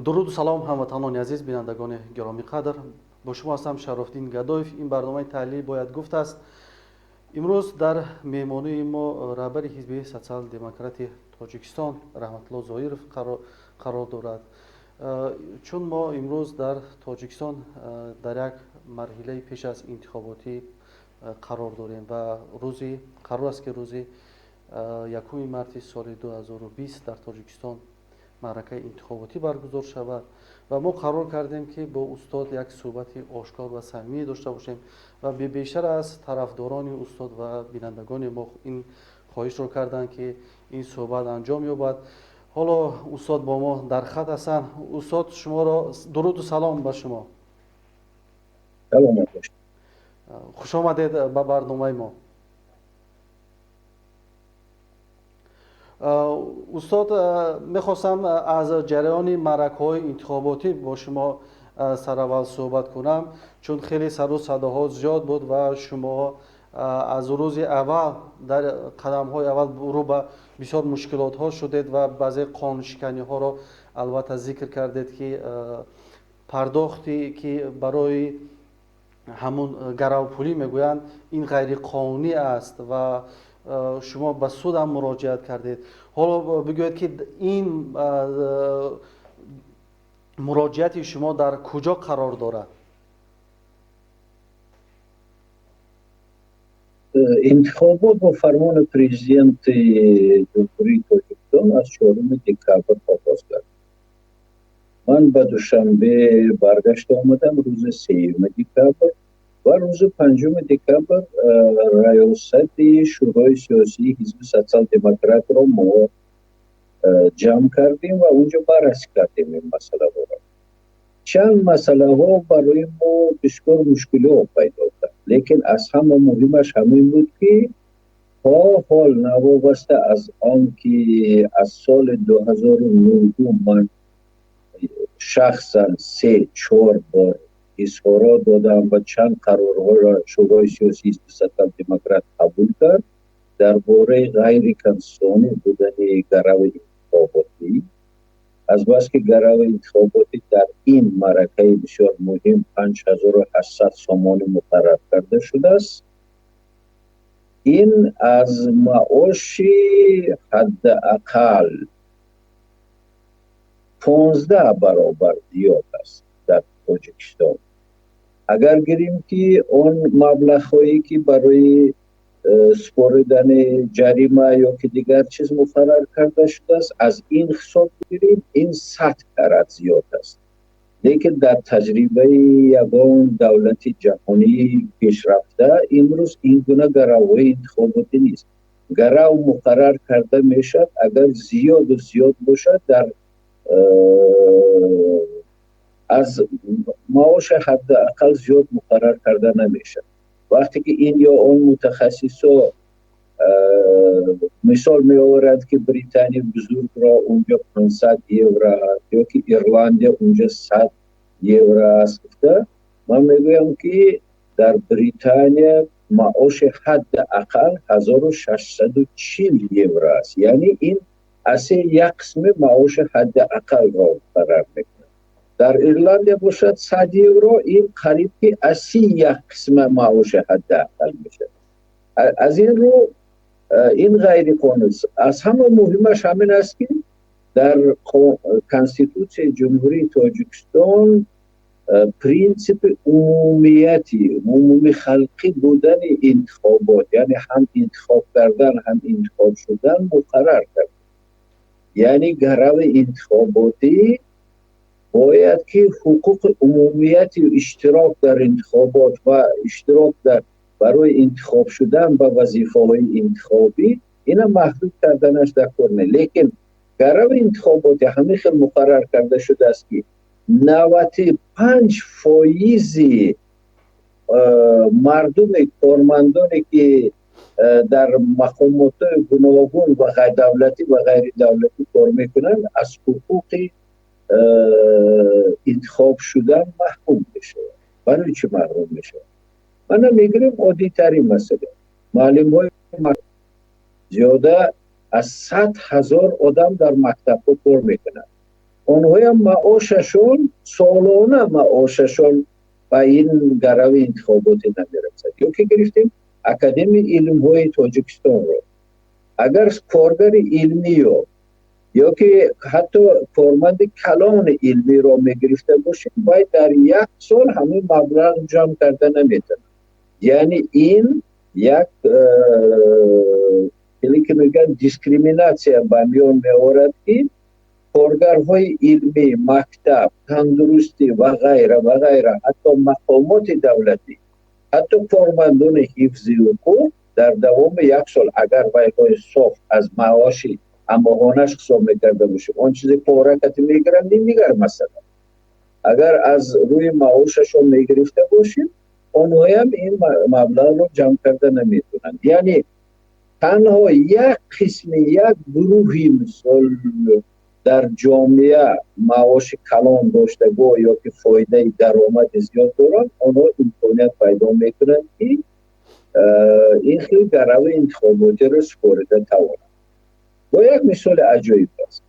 Дуруду салом, ҳамватанони азиз, бинандагони гиромӣ қадр. Бо шумо ҳастам Шарофдин Гадоев. Ин барномаи таҳлилӣ «Бояд гуфт» аст. Имрӯз дар меҳмонии мо раҳбари Ҳизби Социал-демократи Тоҷикистон Раҳматулло Зоиров қарор дорад. Чун мо имрӯз дар Тоҷикистон дар як марҳилаи пеш аз интихоботӣ қарор дорем ва рӯзи қарор аст, ки рӯзи 1 марти соли 2020 дар Тоҷикистон маъракаи интихоботӣ баргузор шавад ва мо қарор кардем, ки бо устод як суҳбати ошкор ва самимӣ дошта бошем ва бештар аз тарафдорони устод ва бинандагони мо ин хоҳишро карданд, ки ин суҳбат анҷом ёбад. Ҳоло устод бо мо дар хат ҳастанд. Устод, шуморо дуруду салом ба шумо. Хуш омадед ба барномаи мо. Устод, мехостам аз ҷараёни маъракаҳои интихоботӣ бо шумо сараввал суҳбат кунам, чун хеле сару садоҳо зиёд буд ва шумо аз рӯзи аввал дар қадамҳои аввал рӯ ба бисёр мушкилотҳо шудед ва баъзе қонуншиканиҳоро албатта зикр кардед, ки пардохте ки барои ҳамун гаравпулӣ мегӯянд, ин ғайриқонунӣ аст ва шумо ба судам муроҷиат кардед. Ҳоло бигӯед, ки ин муроҷиати шумо дар куҷо қарор дорад? Интихобот бо фармони Президенти Ҷумҳурии Тоҷикистон аз 4 декабр оғоз гардид. Ман ба Душанбе баргашта омадам рӯзи 3 декабр ва рӯзи 5 декабр раёсати Шӯрои сиёсии Ҳизби Социал-демократро мо ҷамъ кардем ва унҷо баррасӣ кардем ин масъалаҳоро. Чанд масъалаҳо барои мо бисёр мушкилиҳо пайдо кард, лекин аз ҳама муҳимаш ҳамин буд, ки то ҳол навобаста аз он ки аз соли 2009 ман шахсан 3-4 бор изҳорот додам ва чанд қарорҳоро Шӯрои сиёсии Ҳизби Социал-демократ қабул кард дар бораи ғайриконститутсионӣ будани гарави интихоботӣ. Азбаски гарави интихоботӣ дар ин маъракаи бисёр муҳим 5800 сомонӣ муқаррар карда шудааст, ин аз маоши ҳадди ақал 15 баробар зиёд аст дар Тоҷикистон. Агар гирем, ки он маблағҳое ки барои супоридани ҷарима ё ки дигар чиз муқаррар карда шудааст, аз ин ҳисоб гирем, ин 100 карат зиёд аст. Лекин дар таҷрибаи ягон давлати ҷаҳонии пешрафта имрӯз ин гуна гаравҳои интихоботӣ нест. Гарав муқаррар карда мешавад, агар зиёду зиёд бошад, дар аз маоши ҳадди ақал зиёд муқаррар карда намешавад. Вақте ки ин ё он мутахассисо мисол меоварад, ки Британия бузургро унҷо 500 евро аст ё ки Ирландия унҷо 100 евро аст гуфта, ман мегӯям, ки дар Британия маоши ҳадди ақал 1640 евро аст, яъне ин аз як қисми маоши ҳадди ақалро муқаррар мекунад. Дар Ирландия бошад 100 евро, ин қариб ки аз 31 қисми маоши ҳадди ақал мешавад. Аз ин рӯ ин ғайриқонун аст. Аз ҳама муҳимаш ҳамин аст, ки дар Конститутсияи Ҷумҳурии Тоҷикистон принсипи умумияти умумии халқӣ будани интихобот, яъне ҳам интихоб кардан, ҳам интихоб шудан муқаррар кард. Яъне гарави интихоботӣ Бояд ки ҳуқуқи умумияти иштирок дар интихобот ва иштирок дар барои интихоб шудан ба вазифаҳои интихобӣ ина маҳдуд карданаш дар кор не. Лекин гарави интихоботи ҳамин хел муқаррар карда шудааст, ки 95 фоизи мардуми кормандоне, ки дар мақомотҳои гуногун ва давлатӣ ва ғайридавлатӣ кор мекунанд, аз ҳуқуқи интихоб шудан маҳрум мешаванд. Барои чӣ маҳрум мешаванд? Мана мегирем оддитарин масъала: муаллимҳои. Зиёда аз 100 000 одам дар мактабҳо кор мекунанд. Онҳоям маошашон, солона маошашон ба ин гарави интихоботӣ намерасад. Ё ки гирифтем Академияи илмҳои Тоҷикистонро, агар коргари илмиё ё ки ҳатто корманди калони илмиро мегирифта бошем, вай дар як сол ҳамин маблағ ҷамъ карда наметавонад. Яъне ин як ки мегӯянд, дискриминатсия ба миён меорад, ки коргарҳои илмӣ, мактаб, тандурустӣ ва ғайра ва ғайра, ҳатто мақомоти давлатӣ, ҳатто кормандони ҳифзи ҳуқуқ дар давоми як сол, агар вайҳои соф аз маоши амоҳонаш ҳисоб мекарда бошем, он чизе поракати мегиранд, ин дигар масъала, агар аз рӯи маошашон мегирифта бошем, онҳоям ин маблағро ҷамъ карда наметавонанд. Яъне танҳо як қисми, як гурӯҳи, мисол, дар ҷомеа маоши калон доштаго ё ки фоидаи даромади зиёд доранд, онҳо имконият пайдо мекунанд, ки ин хел гарави интихоботиро супорида тавонанд. Бо як мисоли аҷоиб аст: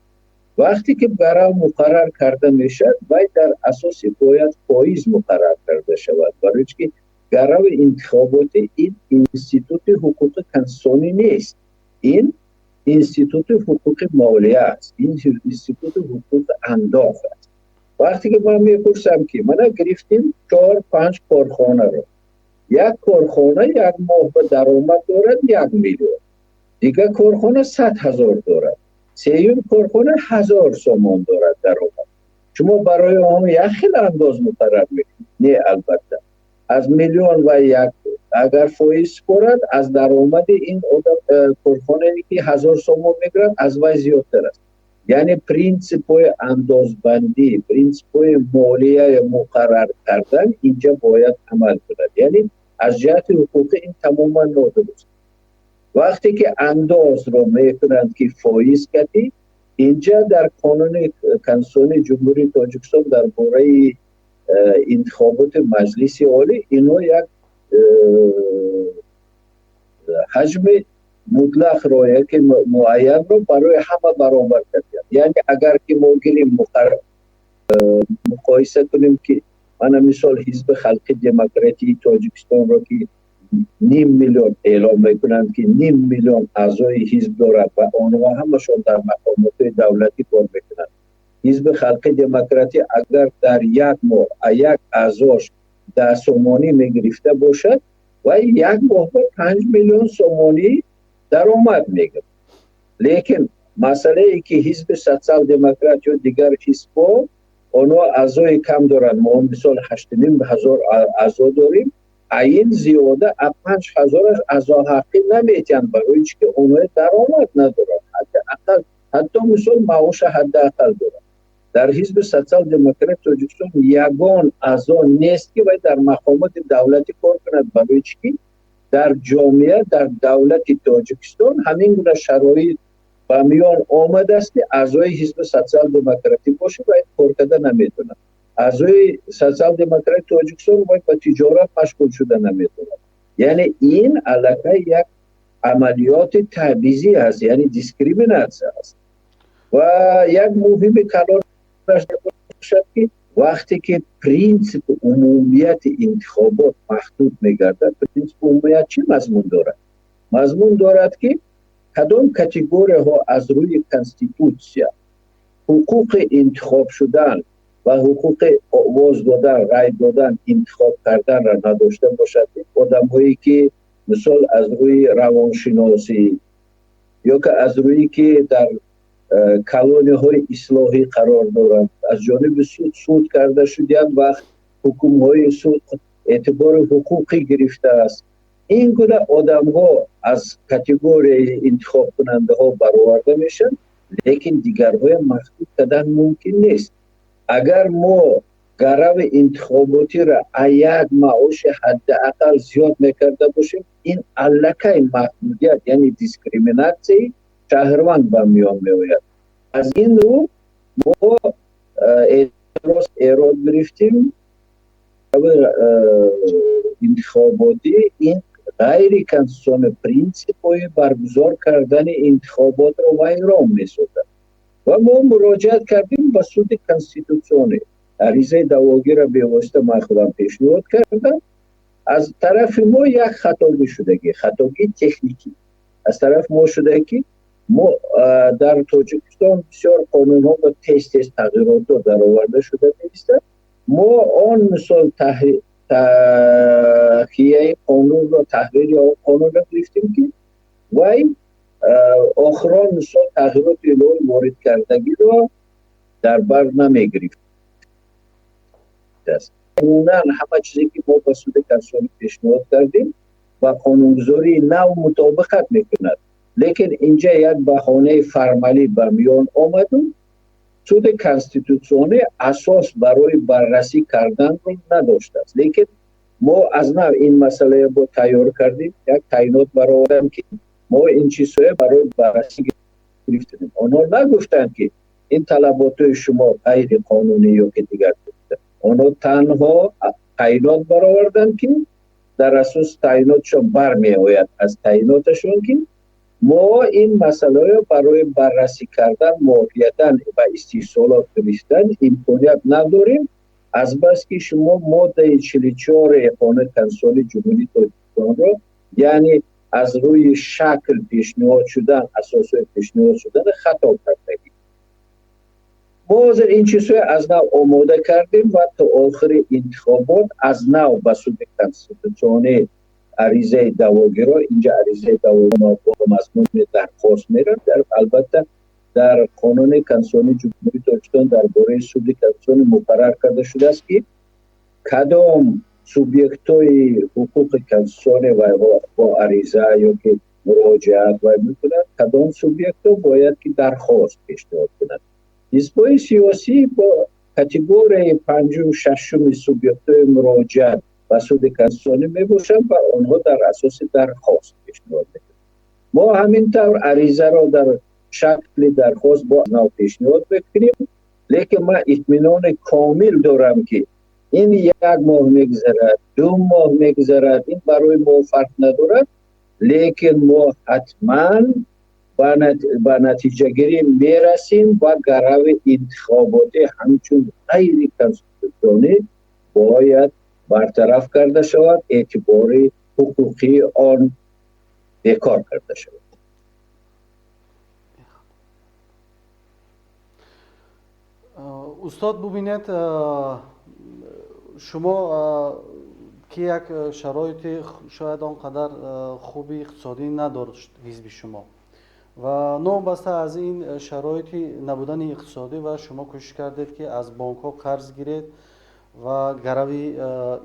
вақте ки гарав муқаррар карда мешавад, вай дар асоси бояд фоиз муқаррар карда шавад, барои ки гарави интихоботӣ ин институти ҳуқуқи конститутсионӣ нест, ин институти ҳуқуқи молия аст, ин институти ҳуқуқи андоз аст. Вақте ки ман мепурсам, ки мана гирифтем чор панҷ корхонаро, як корхона як моҳ ба даромад дорад 1 миллион, дигар корхона 100 000 дорад, сеюм корхона 1000 сомон дорад даромад, шумо барои он як хел андоз муқаррар мекунед? Не, албатта, аз миллион ва як агар фоиз супорад, аз даромади ин одам, корхонае ки 1000 сомон мегирад, аз вай зиёдтар аст. Яъне принсипҳои андозбандӣ, принсипҳои молияи муқаррар кардан инҷа бояд амал кунад. Яъне аз ҷиҳати ҳуқуқӣ ин тамоман нодуруст. Вақте ки андозро мекунанд, ки фоиз кати, инҷа дар қонуни конститутсионии Ҷумҳурии Тоҷикистон дар бораи интихоботи Маҷлиси Олӣ инҳо як ҳаҷми мутлақро яке муайянро барои ҳама баробар карданд. Яъне агар ки мо гирем, муқоиса кунем, ки мана мисол Ҳизби Халқи Демократии Тоҷикистонро, ки ним миллион эълом мекунанд, ки ним миллион аъзои ҳизб дорад ва онҳо ҳамашон дар мақомотҳои давлатӣ кор мекунанд, Ҳизби Халқи Демократӣ агар дар як моҳ як аъзош 10 сомонӣ мегирифта бошад, вай як моҳ ба 5 миллион сомонӣ даромад мегирад. Лекин масъалае ки Ҳизби Социал-Демократ ё дигар ҳизбҳо, онҳо аъзои кам доранд, мо мисол 8,5 ҳазор аъзо дорем, ин зиёда а 5 ҳазораш аъзо ҳаққӣ наметиҳанд, барои чи ки онҳо даромад надоранд, ҳадди ақал, ҳатто мисол маоша ҳадди ақал доранд. Дар Ҳизби Социал-Демократ Тоҷикистон ягон аъзо нест, ки вай дар мақомоти давлатӣ кор кунад, барои чи ки дар ҷомеа, дар давлати Тоҷикистон ҳамин гуна шароит ба миён омадааст, ки аъзои Ҳизби Социал-Демократӣ бошад, вай кор карда наметавонад. Аъзои Социал-Демократи Тоҷикистон вай ба тиҷорат машғул шуда наметавонад. Яъне ин аллакай як амалиёти таъбизӣ аст, яъне дискриминатсия аст. Ва як муҳими калонаш бошад, ки вақте ки принсипи умумияти интихобот маҳдуд мегардад, принсипи умумият чӣ мазмун дорад? Мазмун дорад, ки кадом категорияҳо аз рӯи конститутсия ҳуқуқи интихоб шудан ва ҳуқуқи овоз додан, рай додан, интихоб карданро надошта бошад: одамҳое ки мисол аз рӯи равоншиносӣ ё ки аз рӯи ки дар Колониҳои ислоҳӣ қарор доранд, аз ҷониби суд карда шуд, як вақт ҳукмҳои суд эътибори ҳуқуқӣ гирифтааст. Ин гуна одамҳо аз категорияи интихобкунандаҳо бароварда мешаванд, лекин дигарҳоя маҳдуд кардан мумкин нест. Агар мо гарави интихоботиро аз як маоши ҳадди ақал зиёд мекарда бошем, ин аллакай маҳдудият, яъне дискриминатсияи шаҳрванд ба миён меояд. Аз ин рӯ мо эътироз эрод гирифтем. Интихоботӣ ин ғайриконститутсионӣ принсипҳои баргузор кардани интихоботро вайрон месозад ва мо муроҷиат кардем ба суди конститутсионӣ. Аризаи даъвогиро бевосита ман худам пешниҳод кардам. Аз тарафи мо як хатогӣ шудагӣ, хатогии техникӣ аз тарафи мо шуда, ки мо дар Тоҷикистон бисёр қонунҳо ба тез-тез тағйиротҳо дароварда шуда меистад. Мо он мисол таҳияи қонунро, таҳрири он қонунро гирифтем, ки вай охирон мисол тағйироти иловаи ворид кардагиро дар бар намегирифт. Қонунан ҳама чизе ки мо ба суди конститутсионӣ пешниҳод кардем ба қонунгузории нав мутобиқат мекунад, лекин инҷа як баҳонаи формалӣ ба миён омаду суди конститутсионӣ асос барои баррасӣ карданро надоштааст. Лекин мо аз нав ин масъаларо бо тайёр кардем, як таъйинот баровардем, ки мо ин чизҳое барои баррасӣ гирифтем. Онҳо нагуфтанд, ки ин талаботҳои шумо ғайриқонунӣ ё ки дигар. Онҳо танҳо таъйинот бароварданд, ки дар асос таъйинотшон бармеояд аз таъйиноташон, ки мо ин масъаларо барои баррасӣ кардан моҳиятан ва истеҳсолот гирифтан имконият надорем, азбаски шумо моддаи 44 қонуни конститутсионии Ҷумҳурии Тоҷикистонро, яъне аз рӯи шакл пешниҳод шудан, асосҳои пешниҳод шудан хато кардагӣ. Мо ҳозир ин чизҳоро аз нав омода кардем ва то охири интихобот аз нав ба суди конститутсионӣ аризаи даъвогиро, инҷа аризаи даъвогиро бо мазмуни дархост меравад. Албатта дар қонуни конститутсионии Ҷумҳурии Тоҷикистон дар бораи суди конститутсионӣ муқаррар карда шудааст, ки кадом субъектҳои ҳуқуқи конститутсионӣ бо ариза ё ки муроҷиат вай мекунад, кадом субъектҳо бояд ки дархост пешниҳод кунад. Ҳизбҳои сиёсӣ бо категорияи панҷум, шашуми субъектҳои муроҷиат ба суди конститутсионӣ мебошанд ва онҳо дар асоси дархост пешниҳод мекунанд. Мо ҳамин тавр аризаро дар шакли дархост бо нав пешниҳод мекунем, лекин ман итминони комил дорам, ки ин як моҳ мегузарад, 2 моҳ мегузарад, ин барои мо фарқ надорад, лекин мо ҳатман ба натиҷагирӣ мерасем ва гарави интихоботӣ ҳамчун ғайриконститутсионӣ бояд бартараф карда шавад, эътибори ҳуқуқии он бекор карда шавад. Устод, бубинед, шумо ки як шароити шояд он қадар хуби иқтисодӣ надошт ҳизби шумо ва новобаста аз ин шароити набудани иқтисодӣ ва шумо кӯшиш кардед, ки аз бонкҳо қарз гиред ва гарави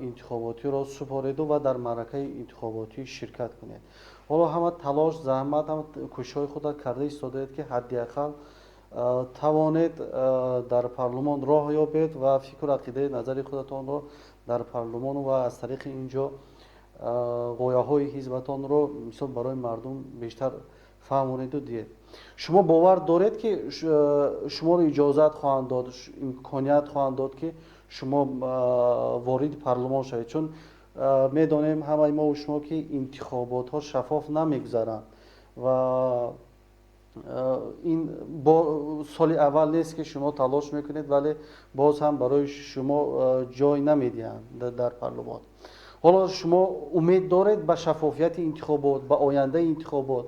интихоботиро супореду ва дар маъракаи интихоботӣ ширкат кунед. Ҳоло ҳама талош, заҳмат, ҳама кӯшишҳои худро карда истодаед, ки ҳадди ақал тавонед дар парлумон роҳ ёбед ва фикру ақидаи назари худатонро дар парлумон ва аз тариқи ин ҷо ғояҳои ҳизбатонро мисол барои мардум бештар фаҳмонеду диҳед. Шумо бовар доред, ки шуморо иҷозат хоҳанд дод, имконият хоҳанд дод, ки шумо вориди парлумон шавед? Чун медонем ҳамаи мо шумо, ки интихоботҳо шаффоф намегузаранд ва ин соли аввал нест, ки шумо талош мекунед, вале боз ҳам барои шумо ҷой намедиҳанд дар парлумон. Ҳоло шумо умед доред ба шаффофияти интихобот, ба ояндаи интихобот?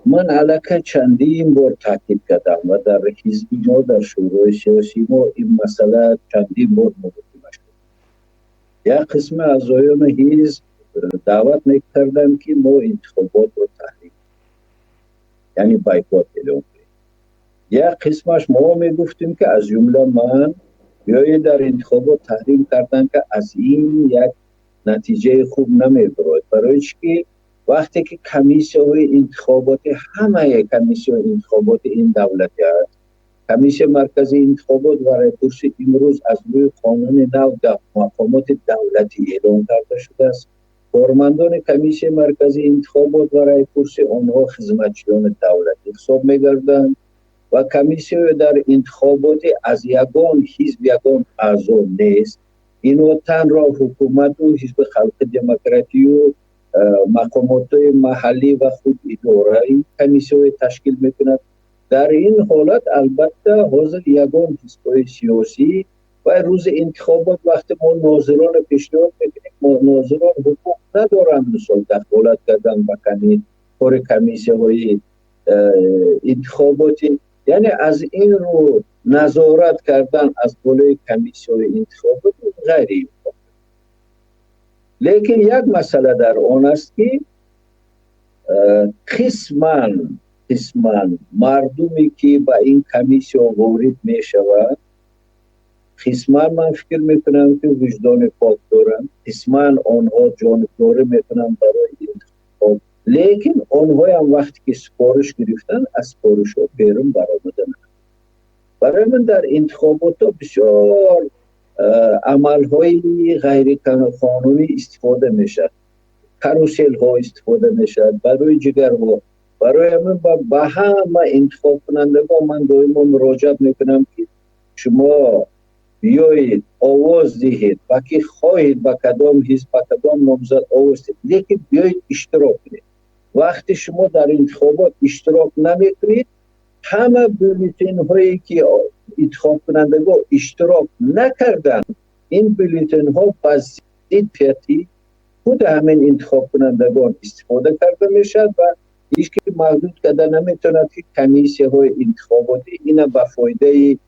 Ман аллакай чандин бор таъкид кардам ва дар ҳизби мо, дар шӯрои сиёсии мо ин масъала чандин бор муҳокима шуд. Як қисми аъзоёни ҳизб даъват мекарданд, ки мо интихоботро таҳрим. Яъне бойкот эълон кунем. Як қисмаш мо мегуфтем, ки аз ҷумла ман, биёед дар интихобот таҳрим кардан, ки аз ин як натиҷаи хуб намебарояд. Барои чӣ ки вақте ки комиссияҳои интихоботӣ, ҳамаи комиссияҳои интихоботи ин давлатӣ аст, Комиссияи марказии интихобот ва райпурсӣ имрӯз аз рӯи қонуни нав дар мақомоти давлатӣ эълон карда шудааст. Кормандони Комиссияи марказии интихобот ва райпурсӣ, онҳо хизматчиёни давлатӣ ҳисоб мегарданд ва комиссияи дар интихоботӣ аз ягон ҳизб ягон аъзо нест. Инҳо танҳо ҳукумату Ҳизби халқи демократию мақомотҳои маҳаллӣ ва худидораи комиссияҳои ташкил мекунад. Дар ин ҳолат, албатта, ҳозир ягон ҳизбҳои сиёсӣ ва рӯзи интихобот, вақте мо нозиронро пешниҳод мекунем, нозирон ҳуқуқ надоранд, мисол, дахолат кардан ба кори комиссияҳои интихоботӣ. Яъне аз ин рӯ назорат кардан аз болои комиссияҳои интихоботӣ ғайриимкон. Лекин як масъала дар он аст, ки қисман мардуме, ки ба ин комиссия ворид мешавад, қисман, ман фикр мекунам, ки виҷдони пок доранд, қисман онҳо ҷонибдорӣ мекунанд барои интихоб, лекин онҳоям вақте ки супориш гирифтанд, аз супоришҳо берун баромада наметавонанд. Барои ман дар интихоботҳо бисёр амалҳои ғайриқонунӣ истифода мешавад, каруселҳо истифода мешавад барои ҷигарҳо. Барои ҳамин ба ҳама интихобкунандагон ман доимо муроҷиат мекунам, ки шумо биёед, овоз диҳед, ба ки хоҳед, ба кадом ҳизб, ба кадом номзад овоз диҳед, лекин биёед, иштирок кунед. Вақте шумо дар интихобот иштирок намекунед, ҳама бюллетенҳое, ки интихобкунандагон иштирок накарданд, ин бюллетенҳо ба зиддияти худ ҳамин интихобкунандагон истифода карда мешавад ва ҳеҷ ки маҳдуд карда наметавонад, ки комиссияҳои интихоботӣ ина ба фоидаи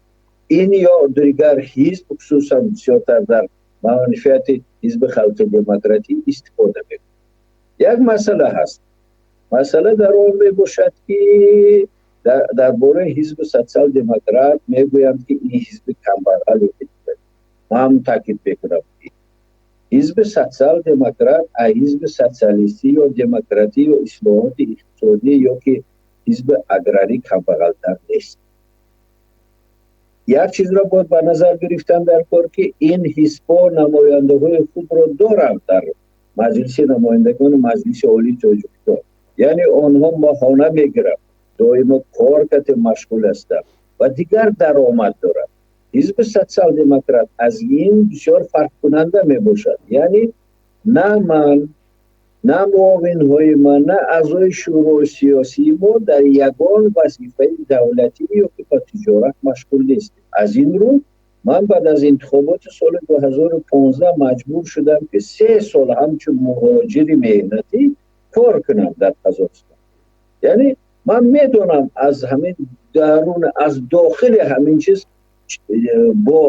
ин ё дигар ҳизб, хусусан бисёртар дар манфиати Ҳизби халқи демократӣ истифода мекунад. Як масъала ҳаст. Масъала дар он мебошад, ки дар бораи Ҳизби социал-демократ мегӯянд, ки ин ҳизби камбағал. Ман таъкид мекунам, ки Ҳизби социал-демократ ҳизби социалистӣ ё демократӣ ё ислоҳоти иқтисодӣ ё ки ҳизби аграрӣ камбағалтар нест. Як чизро бояд ба назар гирифтан дар кор, ки ин ҳизбҳо намояндаҳои худро доранд дар Маҷлиси намояндагони Маҷлиси Олии Тоҷикистон, яъне онҳо моҳона мегиранд, доимо кор кате машғул ҳастанд ва дигар даромад доранд. Ҳизби социал-демократ аз ин бисёр фарқкунанда мебошад. Яъне на ман, на муовинҳои ман, на аъзои шӯрои сиёсии мо дар ягон вазифаи давлатӣ ё ки ба тиҷорат машғул нестем. Аз ин рӯ ман баъд аз интихоботи соли 2015 маҷбур шудам, ки 3 сол ҳамчун муҳоҷири меҳнатӣ кор кунам дар Қазоқистон. Яъне ман медонам аз ҳамин дарун, аз дохили ҳамин чиз бо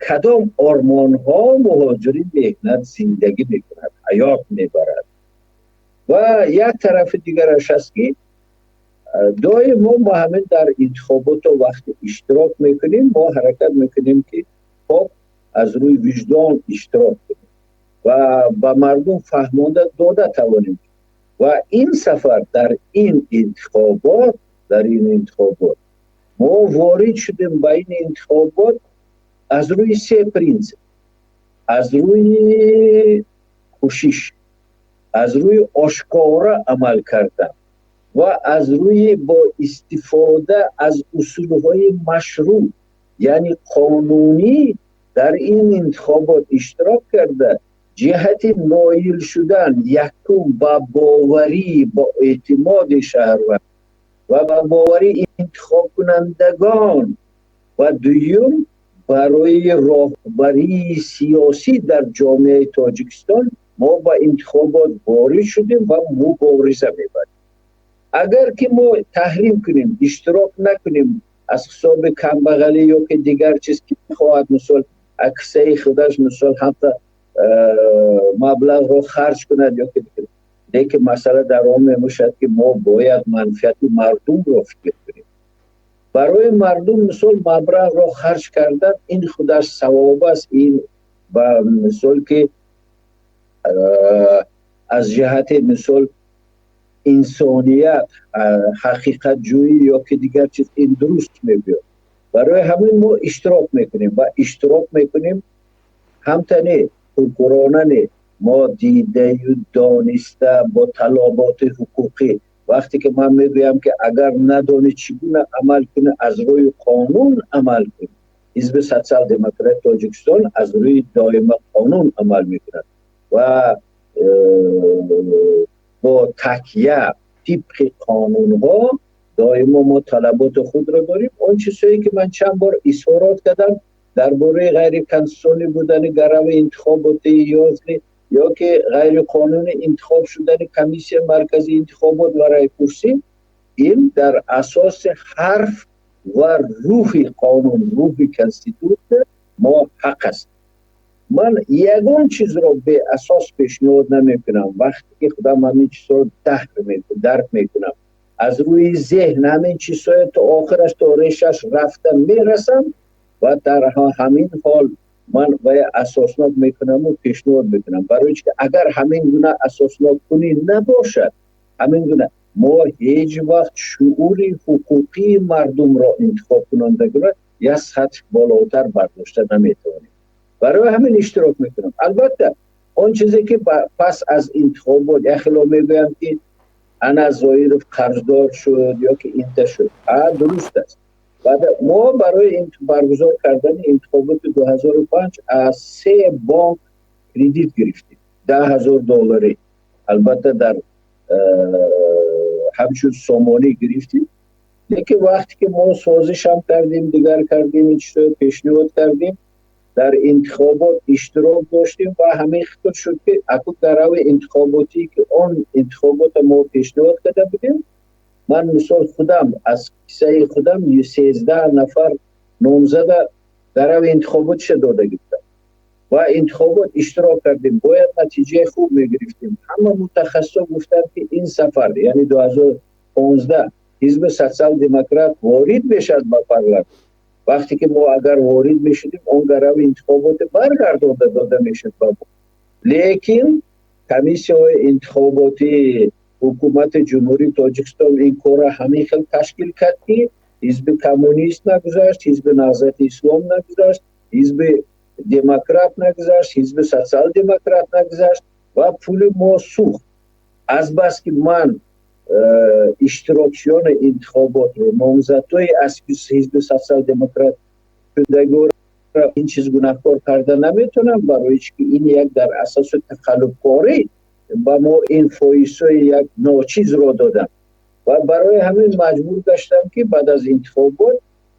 кадом ормонҳо муҳоҷири меҳнат зиндагӣ мекунад, ҳаёт мебарад. Ва як тарафи дигараш аст, ки доим мо ҳамин дар интихобото вақте иштирок мекунем, мо ҳаракат мекунем, ки пок аз рӯи виҷдон иштирок кунем ва ба мардум фаҳмонда дода тавонем. Ва ин сафар дар ин интихобот мо ворид шудем ба ин интихобот аз рӯи се принсип: аз рӯи кӯшиш, аз рӯи ошкора амал кардан ва аз рӯи бо истифода аз усулҳои машрӯъ, яъне қонунӣ, дар ин интихобот иштирок карда, ҷиҳати ноил шудан якум ба боварӣ, ба эътимоди шаҳрванд ва ба боварии интихобкунандагон ва дуюм барои роҳбарии сиёсӣ дар ҷомеаи Тоҷикистон мо ба интихобот ворид шудем ва мубориза мебарем. Агар ки мо таҳрим кунем, иштирок накунем аз ҳисоби камбағалӣ ё ки дигар чиз, ки мехоҳад, мисол, аксаи худаш, мисол, ҳамта маблағро харҷ кунад ё ки Лекин масъала дар он мебошад, ки мо бояд манфиати мардумро фикр кунем. Барои мардум мисол маблағро харҷ кардан ин худаш савоб аст. Ин ба мисол ки аз ҷиҳати мисол инсоният, ҳақиқатҷӯӣ ё ки дигар чиз ин дуруст мебиёд. Барои ҳамин мо иштирок мекунем ва иштирок мекунем ҳамтане куркуронане мо дидаю дониста бо талаботи ҳуқуқӣ. Вақте ки ман мегӯям, ки агар надонӣ чӣ гуна амал кунӣ, аз рӯи қонун амал кунӣ. Ҳизби Социал-Демократ Тоҷикистон аз рӯи доима қонун амал мекунад ва бо такя тибқи қонунҳо доимо мо талаботи худро дорем. Он чизҳое ки ман чанд бор изҳорот кардам дар бораи ғайриконститутсионӣ будани гарави интихоботи ё ки ғайриқонунӣ интихоб шудани комиссияи марказии интихобот ва райпурсӣ, ин дар асоси ҳарф ва рӯҳи қонун, рӯҳи конститутсия мо ҳақ аст. Ман ягон чизро беасос пешниҳод намекунам. Вақте ки худам ҳамин чизро дарк мекунам, аз рӯи зеҳн ҳамин чизҳое то охираш, то решаш рафта мерасам ва дар ҳамин ҳол ман вая асоснок мекунаму пешниҳод мекунам. Барои чи ки агар ҳамин гуна асосноккунӣ набошад, ҳамин гуна мо ҳеҷ вақт шуури ҳуқуқии мардумро интихобкунандагонро як сатҳ болотар бардошта наметавонем. Барои ҳамин иштирок мекунам. Албатта он чизе ки пас аз интихобот як хело мегӯянд, ки ана Зоиров қарздор шуд ё ки инта шуд, дуруст аст. Баъд мо барои баргузор кардани интихоботи 2005 аз се бонк кредит гирифтем, 10 000 долларӣ, албатта дар ҳамчун сомонӣ гирифтем. Лекин вақте ки мо созишам кардем, дигар кардем, ин чизҳоро пешниҳод кардем, дар интихобот иштирок доштем ва ҳамин хитоб шуд, ки аку гарави интихоботӣ, ки он интихоботро мо пешниҳод карда будем, ман мисол худам аз кисаи худам 13 нафар номзада гарави интихоботиша дода гирифтам ва интихобот иштирок кардем. Бояд натиҷаи хуб мегирифтем. Ҳама мутахассисон гуфтанд, ки ин сафар, яъне 2015, ҳизби Социал-Демократ ворид мешавад ба парламент. Вақте ки мо агар ворид мешудем, он гарави интихоботи баргардонда дода мешуд ба мо. Лекин комиссияҳои интихоботии ҳукумати Ҷумҳурии Тоҷикистон ин корро ҳамин хел ташкил кард, ки ҳизби коммунист нагузашт, ҳизби Наҳзати Ислом нагузашт, ҳизби демократ нагузашт, ҳизби Социал-Демократ нагузашт ва пули мо сӯхт. Азбаски ман иштирокчиёни интихоботро, номзадҳои аз ҳизби Социал-Демократ шудагиро ин чиз гунаҳкор карда наметавонам, барои чи ки ин як дар асоси тақаллубкорӣ ба мо ин фоизҳои як ночизро доданд ва барои ҳамин маҷбур гаштам, ки баъд аз интихобот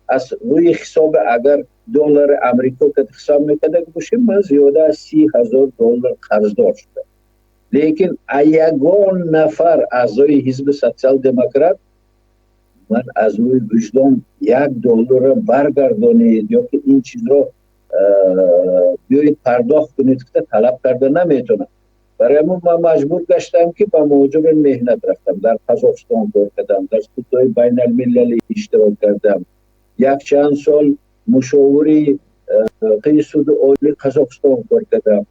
аз рӯи ҳисоби агар доллари Амрико ка ҳисоб мекарда бошем, ман зиёда аз 30 000 доллар қарздор шудам. Лекин ягон нафар аъзои ҳизби Социал-Демократ ман аз рӯи виҷдон 1 долларро баргардонед ё ки ин чизро биёед пардохт кунед гуфта талаб карда наметавонам. Барои ҳамон ман маҷбур гаштам, ки ба муҳоҷири меҳнат рафтам, дар Қазоқистон кор кардам, дар судҳои байналмилалӣ иштирок кардам, якчанд сол мушовири суди олии Қазоқистон кор кардам.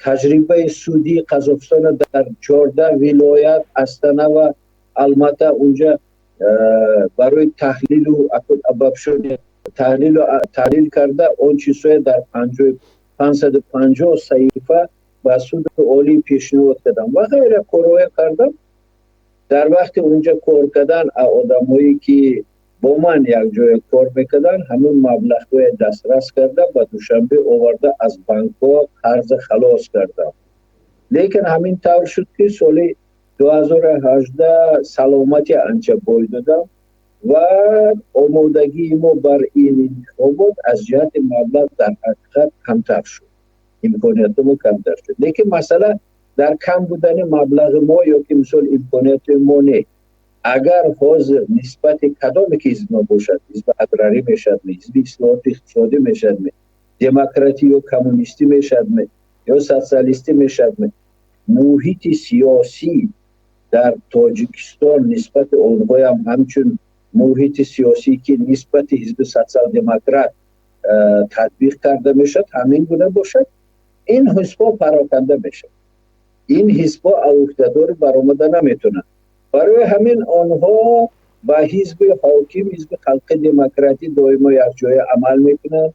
Таҷрибаи судии Қазоқистонро дар 14 вилоят, Астана ва Алмата, унҷа барои таҳлилу таҳлилу таҳлил карда, он чизҳое дар 550 саҳифа ба суди олӣ пешниҳод кардам ва ғайра корҳое кардам. Дар вақти унҷа кор кардан, одамҳое ки бо ман якҷоя кор мекарданд, ҳамин маблағҳое дастрас карда, ба Душанбе оварда, аз банкҳо қарза халос кардам. Лекин ҳамин тавр шуд, ки соли 2018 саломати анча бой додам ва омодагии мо бар ин интихобот аз ҷиҳати маблағ дар ҳақиқат камтар шуд, имконияти мо камтар шуд. Лекин масъала дар кам будани маблағи мо ё ки мисол имконияти мо не. Агар ҳозир нисбати кадоме ки ҳизб бошад, ҳизби аграрӣ мешавадме, ҳизби ислоҳоти иқтисодӣ мешавадме, демократӣ ё коммунистӣ мешавадме, ё социалистӣ мешавадме, Муҳити сиёсӣ дар Тоҷикистон нисбати онҳоям ҳамчун муҳити сиёсӣ, ки нисбати ҳизби социал-демократ татбиқ карда мешавад, ҳамин гуна бошад, ин ҳизбҳо пароканда мешавад. Ин ҳизбҳо уҳдадори баромада наметавонанд. Барои ҳамин онҳо ба ҳизби ҳоким, ҳизби халқи демократӣ доимо якҷоя амал мекунанд.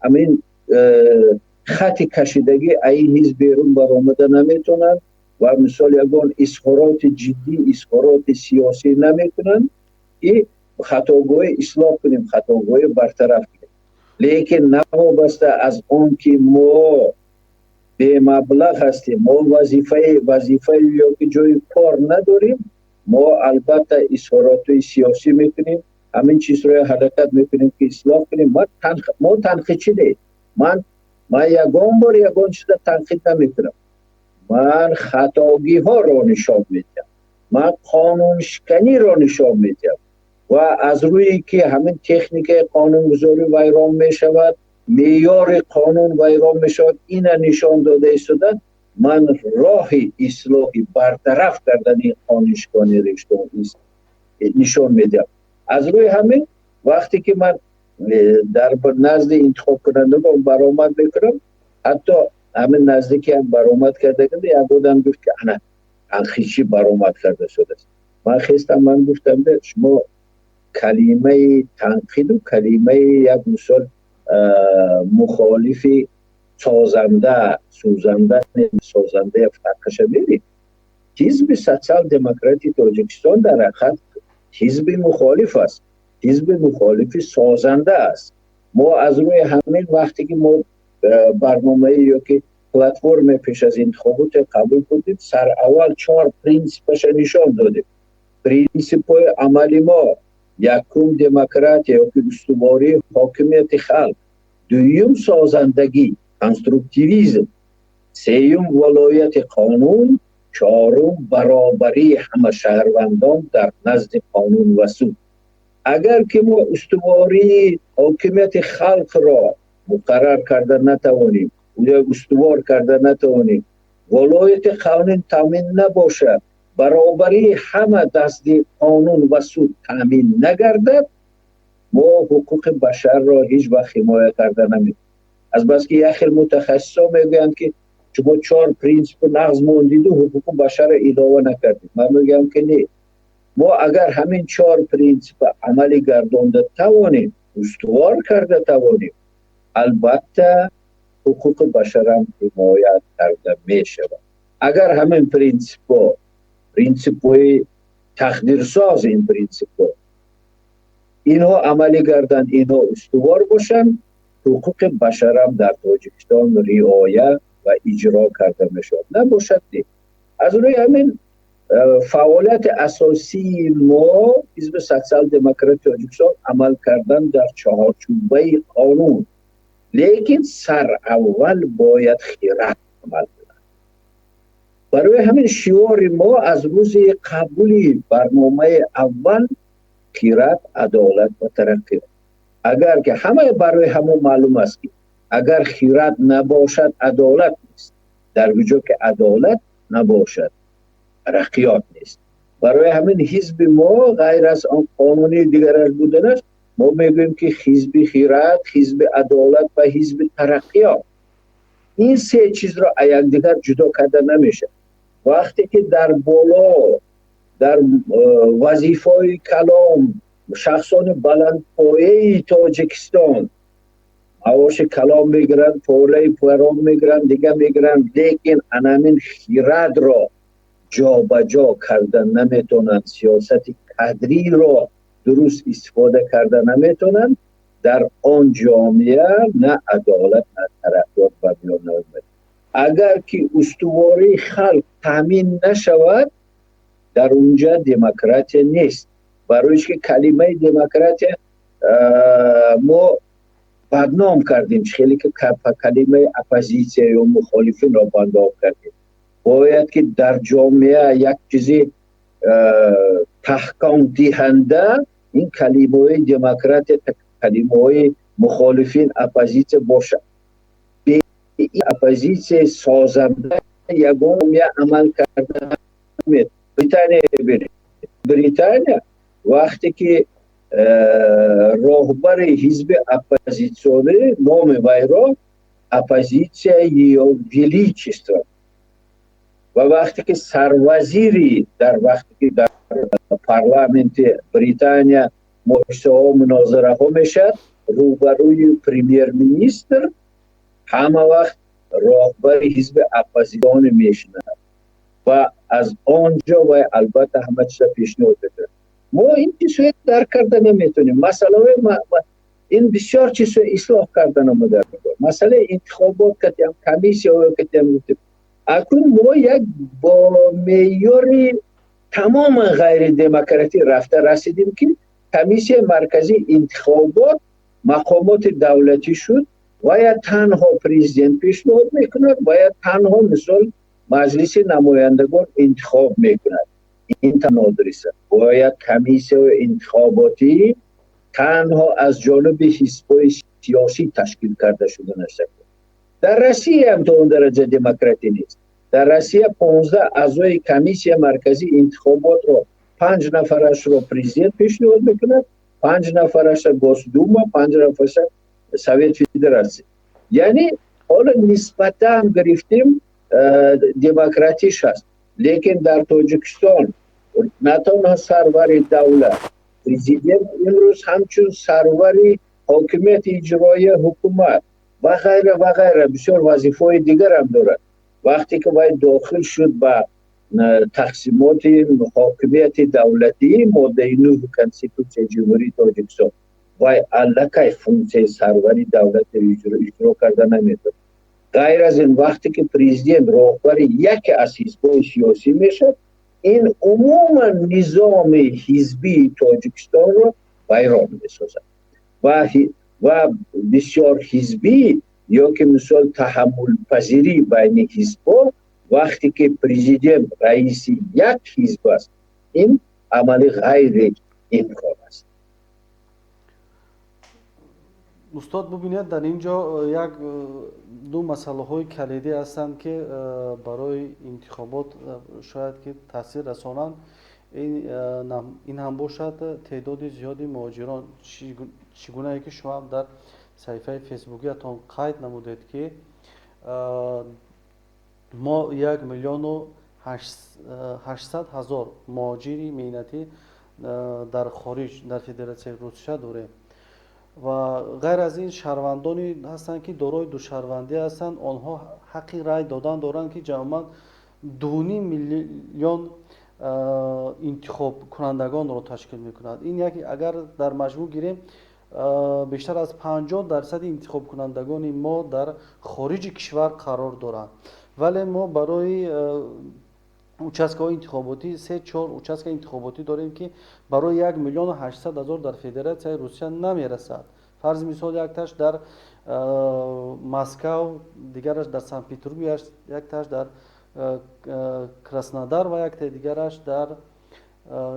Ҳамин хати кашидагӣ ин ҳизб берун баромада наметавонанд ва мисол ягон изҳороти ҷиддӣ, изҳороти сиёсӣ намекунанд, ки хатогоҳи ислоҳ кунем, хатогоҳи бартараф кунем. Лекин навобаста аз он ки мо бемаблағ ҳастем, мо вазифаи ё ки ҷои кор надорем, мо албатта изҳоротҳои сиёсӣ мекунем, ҳамин чизро ҳаракат мекунем, ки ислоҳ кунем. Мо танқидчӣ не, ман ягон бор ягон чиза танқид намекунам. Ман хатогиҳоро нишон медиҳам, ман қонуншиканиро нишон медиҳам ва аз рӯе ки ҳамин техникаи қонунгузорӣ вайрон мешавад, меъёри қонун вайрон мешавад, ина нишон дода истода, ман роҳи ислоҳи бартараф кардани қонуншиканӣ нишон медиҳам. Аз рӯи ҳамин вақте ки ман дар назди интихобкунандагон баромад мекунам, ҳатто ҳамин наздики ҳам баромад карда, як одам гуфт, ки ана танқидчӣ баромад карда шудааст. Ман хестам, ман гуфтам, шумо калимаи танқиду калимаи як мисол мухолифи созанда, сӯзанда, созанда фарқаша мерид. Ҳизби социал-демократии Тоҷикистон дар ҳақиқат ҳизби мухолиф аст, ҳизби мухолифи созанда аст. Мо аз рӯи ҳамин вақте ки мо барномаи ё ки платформе пеш аз интихобот қабул кардем, сараввал чор принсипаша нишон додем. Принсипҳои амали мо: якум, демократия ё ки устувории ҳокимияти халқ, дуюм, созандагӣ, конструктивизм, сеюм, валояти қонун, чорум, баробарии ҳама шаҳрвандон дар назди қонун ва суд. Агар ки мо устувории ҳокимияти халқро муқаррар карда натавонем, устувор карда натавонем, валояти қонун таъмин набошад, баробарии ҳама дасти қонун ва суд таъмин нагардад, мо ҳуқуқи башарро ҳеҷ вақт ҳимоя карда наметавонем. Азбаски як хел мутахассисо мегӯянд, ки шумо чор принсипу нағз мондиду ҳуқуқи башарро илова накардед. Ман мегӯям, ки не, мо агар ҳамин чор принсипа амалӣ гардонда тавонем, устувор карда тавонем, албатта ҳуқуқи башарам ҳимоя карда мешавад. Агар ҳамин принсипҳо, принсипҳои тақдирсоз, ин принсипҳо, инҳо амалӣ гарданд, инҳо устувор бошанд, ҳуқуқи башарам дар Тоҷикистон риоя ва иҷро карда мешавад. Набошад, не. Аз рӯи ҳамин фаъолияти асосии мо, ҳизби социал-демократи Тоҷикистон, амал кардан дар чаҳорчӯбаи қонун, лекин сараввал бояд хирад амал кунад. Барои ҳамин шиори мо аз рӯзи қабули барномаи аввал: хирад, адолат ва тараққиёт. Агар ки ҳама барои ҳамон маълум аст, ки агар хирад набошад, адолат нест, дар куҷо ки адолат набошад, тараққиёт нест. Барои ҳамин ҳизби мо ғайр аз он қонунии дигараш буданаш, мо мегӯем, ки ҳизби хирад, ҳизби адолат ва ҳизби тараққиёт. Ин се чизро аз якдигар ҷудо карда намешавад. Вақте ки дар боло, дар вазифаҳои калон шахсони баландпояи Тоҷикистон маоши калон мегиранд, полаи парон мегиранд, дига мегиранд, лекин анамин хирадро ҷобаҷо карда наметавонанд, сиёсати кадриро дуруст истифода карда наметавонанд, дар он ҷомеа на адолат, на тараққиёт ба миён наомад. Агар ки устувории халқ таъмин нашавад, дар унҷа демократия нест. Барои ки калимаи демократия мо бадном кардем, хеле ки калимаи оппозитсия ё мухолифинро бадном кардем. Бояд ки дар ҷомеа як чизи таҳкомдиҳанда ин калимаҳои демократия, калимаҳои мухолифин, оппозитсия бошад. Оппозитсияи созанда Ягон амал карда. Британия бинед, Британия вақте ки роҳбари ҳизби оппозитсионӣ, номи вайро оппозитсия Её Величество, ва вақте ки сарвазири, дар вақте ки дар парламенти Британия мубоҳисаҳо, мунозираҳо мешавад, рӯбарӯи премьер-министр ҳама вақт роҳбари ҳизби оппозитсионӣ мешинад ва аз он ҷо вай албатта ҳама чиза пешниҳод мекунад. Мо ин чизҳои дарк карда наметавонем. Масъалаҳои ин бисёр чизҳои ислоҳ карда намуда. Масъалаи интихобот катиам, комиссияҳо катиам гуфтем. Акнун мо як бо меъёри тамоман ғайридемократӣ рафта расидем, ки Комиссияи марказии интихобот мақомоти давлатӣ шуд ва я танҳо президент пешниҳод мекунад, ва я танҳо, мисол, Маҷлиси намояндагон интихоб мекунад. Ин нодуруст. Бояд комиссияи интихоботӣ танҳо аз ҷониби ҳизбҳои сиёсӣ ташкил карда шуданаш. Дар Россия ҳам то он дараҷа демократӣ нест. Дар Россия 15 аъзои Комиссия марказии интихоботро панҷ нафарашро президент пешниҳод мекунад, панҷ нафараша Госдума, панҷ нафараша Совет Федерация. Яъне ҳоло нисбатан гирифтем, демократиш ҳаст, лекин дар Тоҷикистон на танҳо сарвари давлат, президент, имрӯз ҳамчун сарвари ҳокимияти иҷроия, ҳукумат ва ғайра ва ғайра, бисёр вазифаҳои дигарам дорад. Вақте ки вай дохил шуд ба тақсимоти ҳокимияти давлатӣ, моддаи 9 Конститутсияи Ҷумҳурии Тоҷикистон, вай аллакай функсияи сарвари давлатро иҷро карда наметавонад. Ғайр аз ин, вақте ки президент роҳбари яке аз ҳизбҳои сиёсӣ мешавад, ин умуман низоми ҳизбии Тоҷикистонро вайрон месозад ва бисёрҳизбӣ ё ки, мисол, таҳаммулпазирӣ байни ҳизбҳо, вақте ки президент раиси як ҳизб аст, ин амали ғайри имкон аст. Устод, бубинед, дар ин ҷо як ду масъалаҳои калидӣ ҳастанд, ки барои интихобот шояд ки таъсир расонанд. Ин ҳам бошад теъдоди зиёди муҳоҷирон, чӣ гунае ки шумо ҳам дар саҳифаи фейсбукиятон қайд намудед, ки мо 1 800 000 муҳоҷири меҳнатӣ дар хориҷ, дар Федератсияи Русия дорем. Ва ғайр аз ин, шаҳрвандоне ҳастанд, ки дорои душаҳрвандӣ ҳастанд, онҳо ҳаққи рай додан доранд, ки ҷамъан 2,5 миллион интихобкунандагонро ташкил мекунад. Ин як агар дар маҷмӯъ гирем, бештар аз 50 дарсади интихобкунандагони мо дар хориҷи кишвар қарор доранд. Вале мо барои участкаҳои интихоботӣ се чор участка интихоботӣ дорем, ки барои 1 800 000 дар Федератсияи Русия намерасад. Фарзи мисол, якташ дар Москав, дигараш дар Санкт Петербург, якташ дар Краснодар ва яктаи дигараш дар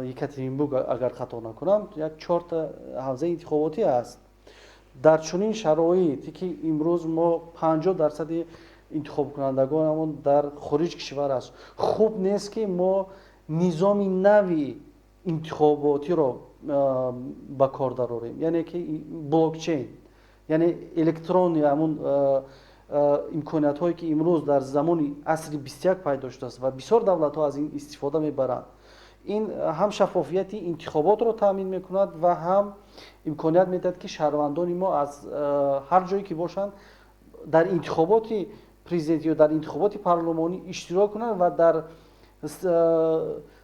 Екатеринбург, агар хато накунам, як чорта ҳавзаи интихоботӣ аст. Дар чунин шароите ки имрӯз мо 50 дарсади интихобкунандагонамон дар хориҷ кишвар аст, хуб нест, ки мо низоми нави интихоботиро ба кор дарорем, яъне ки блокчейн, яъне электронный, ҳамун имкониятҳое, ки имрӯз дар замони асри 21 пайдо шудааст ва бисёр давлатҳо аз ин истифода мебаранд. Ин ҳам шаффофияти интихоботро таъмин мекунад ва ҳам имконият медиҳад, ки шаҳрвандони мо аз ҳар ҷое ки бошанд, дар интихоботи президентӣ ё дар интихоботи парлумонӣ иштирок кунанд ва дар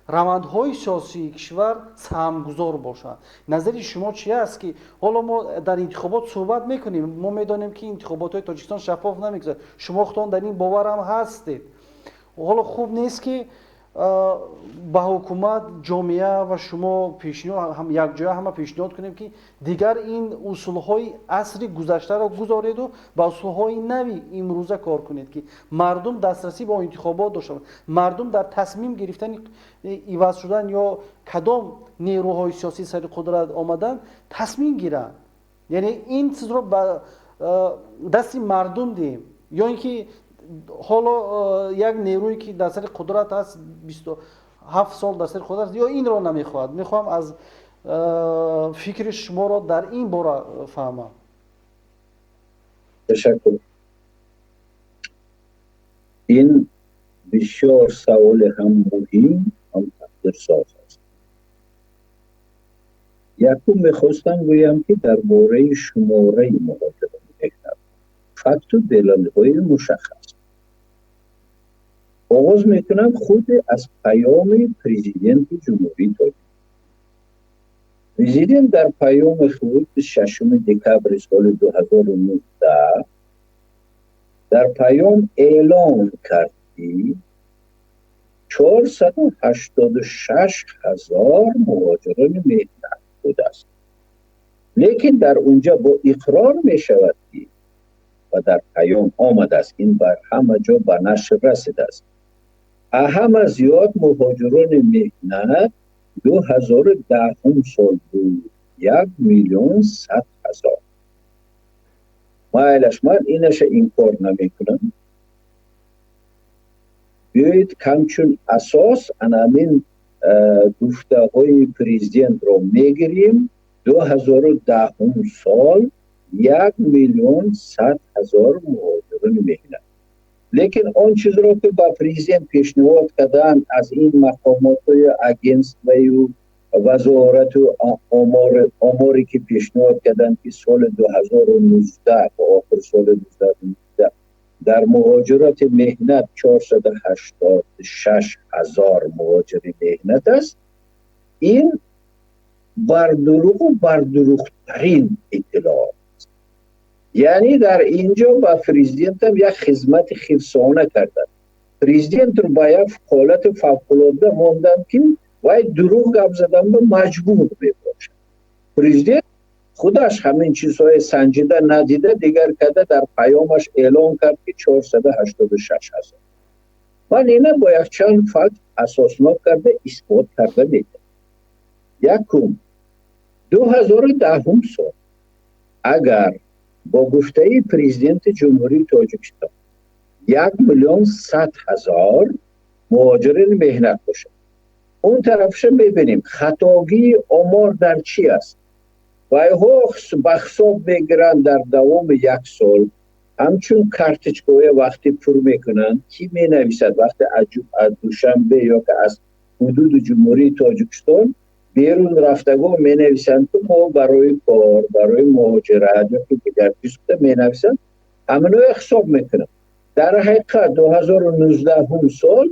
равандҳои сиёсии кишвар саҳмгузор бошанд. Назари шумо чи аст, ки ҳоло мо дар интихобот суҳбат мекунем, мо медонем, ки интихоботҳои Тоҷикистон шаффоф намегузарад, шумо худтон дар ин боварам ҳастед. Ҳоло хуб нест, ки ба ҳукумат, ҷомеа ва шумо пешниҳод, якҷоя ҳама пешниҳод кунем, ки дигар ин усулҳои асри гузаштаро гузореду ба усулҳои нави имрӯза кор кунед, ки мардум дастрасӣ ба интихобот дошта бошад, мардум дар тасмим гирифтани иваз шудан ё кадом нерӯҳои сиёсӣ сари қудрат омадан тасмим гиранд, яъне ин чизро ба дасти мардум диҳем, ё ин ки Ҳоло як нерӯе ки дар сари қудрат аст, 27 сол дар сари қудрат аст, ё инро намехоҳад? Мехоҳам аз фикри шуморо дар ин бора фаҳмам. Ташаккур. Ин бисёр саволи ҳам муҳим, ҳам тақдирсоз аст. Якум, мехостам гӯям, ки дар бораи шумораи муҳоҷирони меҳнат факту далелҳои мушаххас. Оғоз мекунам худи аз паёми Президенти Ҷумҳурии Тоҷикистон. Президент дар паёми худ 6 декабри соли 2019 дар паём эълон кард, ки 486 ҳазор муҳоҷирони меҳнат будааст. Лекин дар унҷа бо иқрор мешавад, ки ва дар паём омадааст, ин бар ҳама ҷо ба нашр расидааст, ҳама зиёд муҳоҷирони меҳнат 2010 сол буд, 1 100 000. Майлаш, ман инаша инкор намекунам. Биёед, камчун асос анамин гуфтаҳои президентро мегирем: 2010 сол 1 100 000 муҳоҷирони меҳнат. Лекин он чизро, ки ба президент пешниҳод карданд аз ин мақомотҳои агентствою вазорату оморе, ки пешниҳод карданд, ки соли 2019, ба охир соли 2019 дар муҳоҷироти меҳнат 486 ҳазор муҳоҷири меҳнат аст, ин бардуруғу бардуруғтарин иттилоот аст. Яъне дар инҷо ба президентам як хизмати хирсона карданд. Президентро ба як ҳолати фавқулодда монданд, ки вай дурӯғ гап задан ба маҷбур мебошад. Президент худаш ҳамин чизҳои санҷида, надида, дигар карда, дар паёмаш эълон кард, ки 486 ҳазор. Ман ина бо якчанд факт асоснок карда исбот карда метавонам. Якум, 2010 сол агар бо гуфтаи Президенти Ҷумҳурии Тоҷикистон 1 100 000 муҳоҷирини меҳнат бошад, он тарафша мебинем, хатогии омор дар чӣ аст? Вайҳо ба ҳисоб мегиранд дар давоми як сол, ҳамчун карточкаҳое вақте пур мекунанд, ки менависад, вақте аз Душанбе ё ки аз ҳудуди Ҷумҳурии Тоҷикистон берун рафтагон менависанд, ки мо барои кор, барои муҳоҷират ё ки дигар чиз менависанд, ҳаминоя ҳисоб мекунанд. Дар ҳақиқат 2019 сол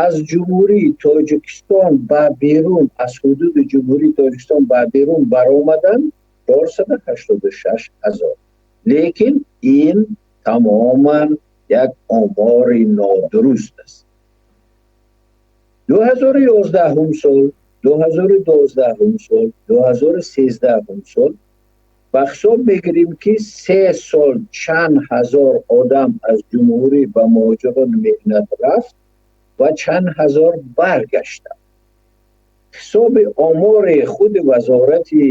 аз Ҷумҳурии Тоҷикистон ба берун, аз ҳудуди Ҷумҳурии Тоҷикистон ба берун баромаданд 486 ҳазор. Лекин ин тамоман як омори нодуруст аст. 2011 сол, 2012 сол, 2013 сол ба ҳисоб мегирем, ки 3 сол чанд ҳазор одам аз ҷумҳурӣ ба муҳоҷирони меҳнат рафт ва чанд ҳазор баргаштанд. Ҳисоби омори худи Вазорати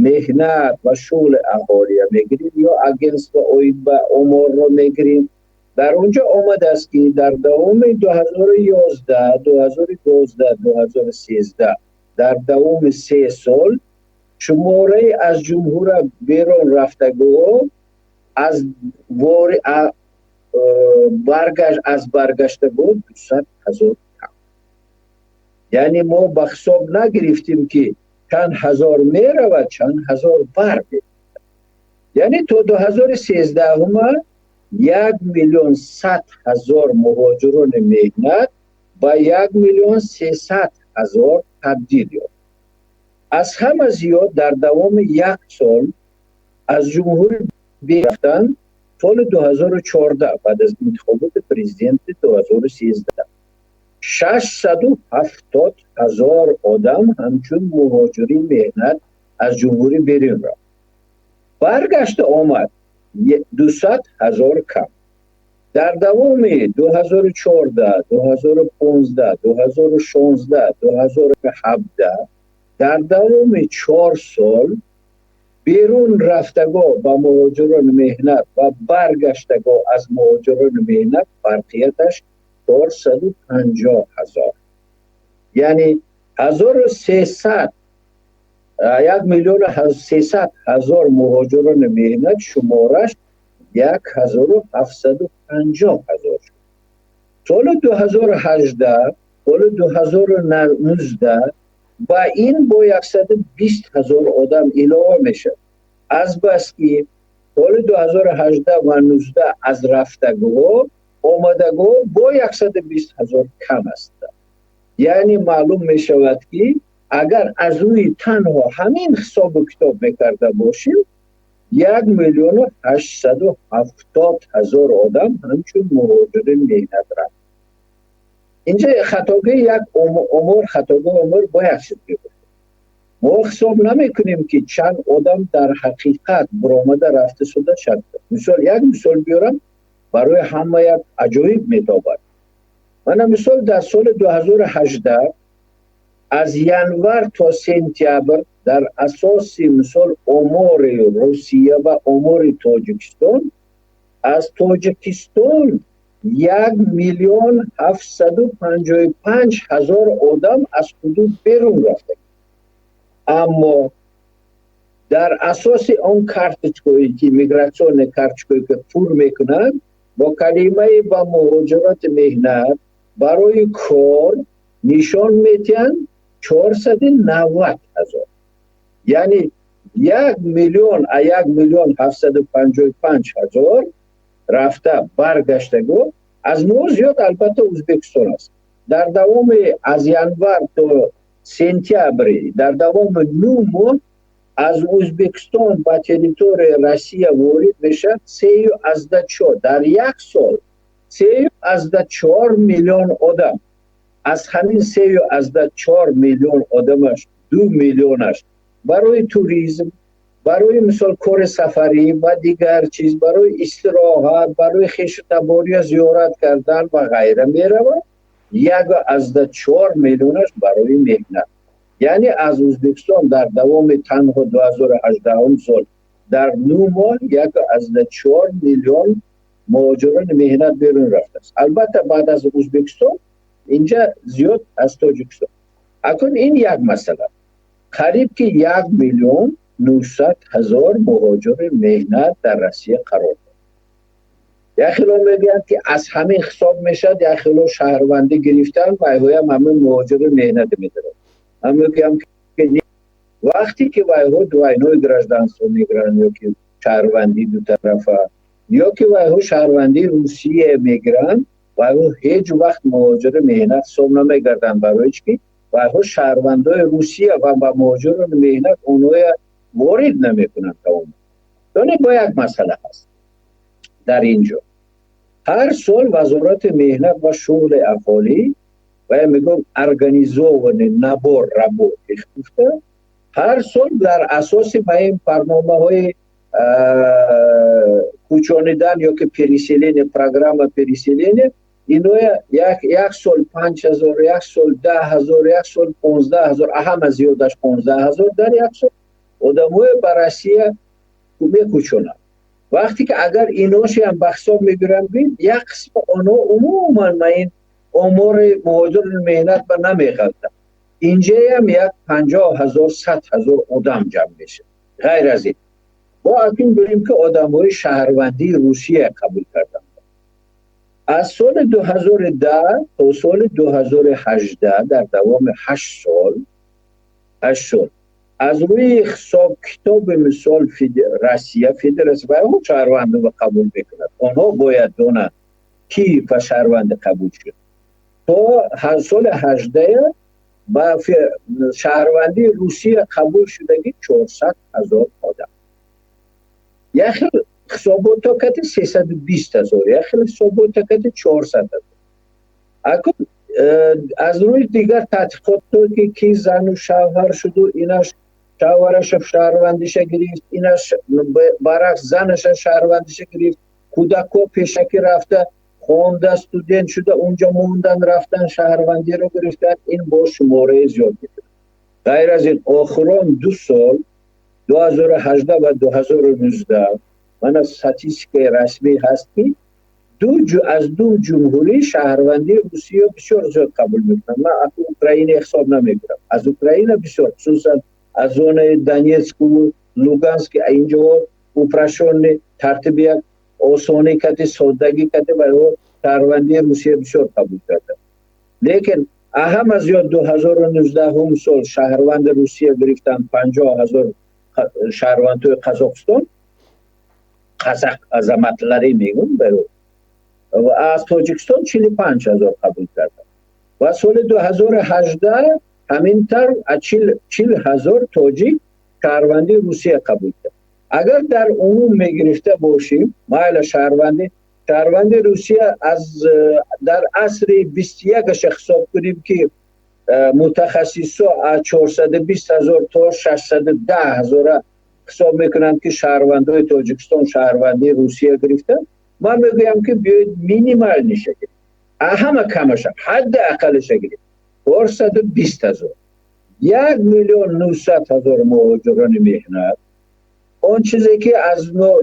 меҳнат ва шуғли аҳолия мегирем ё агентство оид ба оморро мегирем, дар онҷо омадааст, ки дар давоми 2011, 2012, 2013, дар давоми 3 сол шумораи аз ҷумҳура берун рафтагиҳо аз баргашт аз баргаштагон 200 000 кам. Яъне мо ба ҳисоб нагирифтем, ки чанд ҳазор меравад, чанд ҳазор бармегардад. Яъне то 2013 1 100 000 муҳоҷирони меҳнат ба 1 300 000 табдил ёфт. Аз ҳама зиёд дар давоми як сол аз ҷумҳурӣ рафтан соли 2014, баъд аз интихоботи президенти 2013, 670 000 одам ҳамчун муҳоҷири меҳнат аз ҷумҳурӣ берун рафт, баргашта омад 200 000 кам. Дар давоми 2014, 2015, 2016, 2017, дар давоми 4 сол Берун рафтаго ба муҳоҷирони меҳнат ва баргаштаго аз муҳоҷирони меҳнат фарқияташ 450 ҳазор. Яъне 1300, 1 миллион 300 ҳазор муҳоҷирони меҳнат шумораш 1750 ҳазор шуд. Соли 2018, соли 2019 ба ин бо 120 ҳазор одам илова мешавад. Азбаски соли 2018 ва 19 аз рафтагоҳо омадагоҳо бо 120 ҳазор кам ҳастанд. Яъне маълум мешавад, ки агар аз рӯи танҳо ҳамин ҳисобу китоб мекарда бошем, 1 миллиону 870 ҳазор одам ҳамчун муҳоҷири меҳнат рафт. Инҷа хатогии як омор, хатогии омор бояд шуд бибошад. Мо ҳисоб намекунем, ки чанд одам дар ҳақиқат баромада рафта шуда шуд. Мисол, як мисол биёрам, барои ҳама як аҷоиб метобад. Мана мисол, дар соли 2018 аз январ то сентябр дар асоси мисол омори Русия ва омори Тоҷикистон, аз Тоҷикистон 1 миллион 755 ҳазор одам аз ҳудуд берун рафта. Аммо дар асоси он карточкое ки миграционный карточкое ки пур мекунанд, бо калимаи ба муҳоҷирати меҳнат барои кор нишон медиҳанд 490 ҳазор. Яъне 1 миллион а 1 миллион 755 ҳазор рафта баргаштаго. Аз мо зиёд албатта Ӯзбекистон аст. Дар давоми аз январ то сентябри, дар давоми 9 моҳ аз Ӯзбекистон ба территорияи Россия ворид мешавад 3,4, дар як сол 3,4 миллион одам. Аз ҳамин 3,4 миллион одамаш 2 миллионаш барои туризм, барои мисол кори сафарӣ ва дигар чиз, барои истироҳат, барои хешу табория зиёрат кардан ва ғайра меравад, 1,4 миллионаш барои меҳнат. Яъне аз Ӯзбекистон дар давоми танҳо 2018 сол дар 9 моҳ 1,4 миллион муҳоҷирони меҳнат берун рафтааст. Албатта, баъд аз Ӯзбекистон инҷа зиёд аз Тоҷикистон. Акун ин як масъала. Қариб ки 1 миллион 900 ҳазор муҳоҷири меҳнат дар Россия қарор дорад. Як хело мегӯянд, ки аз ҳамин ҳисоб мешавад, як хело шаҳрвандӣ гирифтан ва айҳоям ҳамин муҳоҷири меҳнат медорад. Ман мегӯям, ки вақте ки вайҳо двойное гражданство мегиранд ё ки шаҳрвандии дутарафа, ё ки вайҳо шаҳрвандии Русия мегиранд, вайҳо ҳеҷ вақт муҳоҷири меҳнат ҳисоб намегарданд. Барои чӣ ки вайҳо шаҳрвандои Русия ва ба муҳоҷирони меҳнат онҳоя ворид намекунанд тамом. Доне бо як масъала ҳаст дар ин ҷо. Ҳар сол Вазорати меҳнат ва шуғли аҳолӣ ва мегӯям организованный набор рабочих гуфта, ҳар сол дар асоси ба ин барномаҳои кӯчонидан ё ки переселение, программа переселение, иноя як сол 5000, як сол 10 000, як сол 15 000, ҳама зиёдаш 15 000 дар як сол одамое ба Россия мекӯчонанд. Вақте ки агар иношиам ба ҳисоб мегирам, бин, як қисми онҳо умуман ма ин омори муҳоҷирони меҳнат ба намеғалтад. Инҷаям як 50 000, 100 000 одам ҷамъ мешавад. Ғайр аз ин мо акнун бинем, ки одамҳои шаҳрвандии Русия қабул карданд аз соли 2010 то соли 2018, дар давоми 8 сол, 8 сол аз рӯи ҳисоб китоби мисол Россия федератсия ва шаҳрвандро қабул мекунад, онҳо бояд донанд, ки ба шаҳрвандӣ қабул шуд. То соли 18 ба шаҳрвандии Русия қабул шудагӣ 400 000 одам. Як хел ҳисобото кати 320 000, як хел ҳисобото кати 400 000. Акун аз рӯи дигар тадқиқото, ки зану шавҳар шуду, инаш шавҳараша шаҳрвандиша гирифт, инаш баръакс занаша шаҳрвандиша гирифт, кӯдакҳо пешакӣ рафта хонда, студент шуда, унҷо мондан, рафтан, шаҳрвандиро гирифтан, ин бо шумораи зиёд мекунад. Ғайр аз ин, охирон 2 сол 2018 ва 2019 мана статистикаи расмӣ ҳаст, ки аз ду ҷумҳурӣ шаҳрвандии Русия бисёр зиёд қабул мекунанд. Ман аз Украина ҳисоб намекунам. Аз Украина бисёр, хусусан аз зонаи Донецку, Луганск, инҷо упрощённый тартиби, як осонӣ кати, соддагӣ кати ва шаҳрвандии Русия бисёр қабул карданд. Лекин ҳама зиёд 2019 сол шаҳрванди Русия гирифтанд 50 000 шаҳрвандҳои Қазоқистон, қазақ азаматлари мегӯм, ва аз Тоҷикистон 45 000 қабул карданд. Ва соли 2018 ҳамин тавр 40 000 тоҷик шаҳрвандии Русия қабул кард. Агар дар умум мегирифта бошем, майла, шаҳрванди Русия аз дар асри 21-аша ҳисоб кунем, ки мутахассисо аз 420 000 то 610 000-а ҳисоб мекунанд, ки шаҳрвандои Тоҷикистон шаҳрвандии Русия гирифтанд. Ман мегӯям, ки биёед, минимальный ша гирем, ҳама камаша, ҳадди ақалиша гирем, 420 000, 1 900 000 муҳоҷирони меҳнат. Он чизе ки аз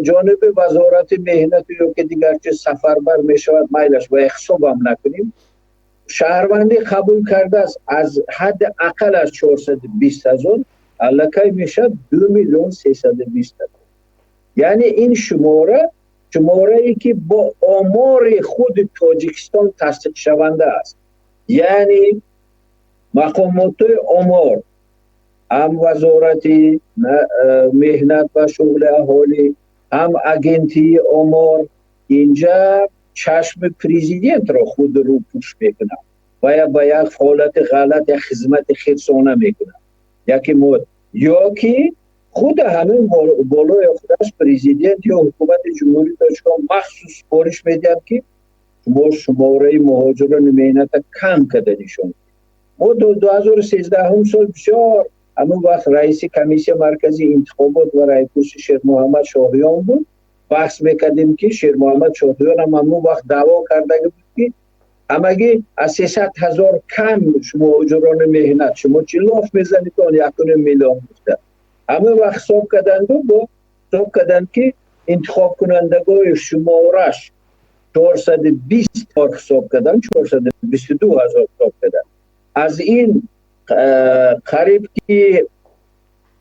ҷониби Вазорати меҳнату ё ки дигар чиз сафарбар мешавад, майлаш, ба ҳисобам накунем. Шаҳрвандӣ қабул кардааст аз ҳадди ақал аз 420 000, аллакай мешавад 2 320 000. Яъне ин шумора шуморае ки бо омори худи Тоҷикистон тасдиқшаванда аст. Яъне мақомотҳои омор, ҳам Вазорати меҳнат ва шуғли аҳолӣ, ҳам Агентии омор инҷа чашми президентро худ рӯпӯш мекунад ва ба як ҳолати ғалат, як хизмати хирсона мекунад, яке ё ки худ ҳамин болои худаш президент ё ҳукумати Ҷумҳурии Тоҷикистон махсус супориш медиҳад, ки шумо шумораи муҳоҷирони меҳната кам карда нишон. Мо 2013 сол бисёр, ҳамон вақт раиси Комиссия марказии интихобот ва райпурси Шермуҳаммад Шоҳиён буд, баҳс мекардем, ки Шермуҳаммад Шоҳиён ҳам ҳамон вақт даъво кардаги буд, ки ҳамагӣ аз 300 000 кам муҳоҷирони меҳнат, шумо чӣ лоф мезанед, он 1,5 миллион гуфта. Ҳамин вақт ҳисоб карданду бо ҳисоб карданд, ки интихобкунандагои шумораш 420 ҳисоб кардан, 422 000 ҳисоб кардан. Аз ин қариб ки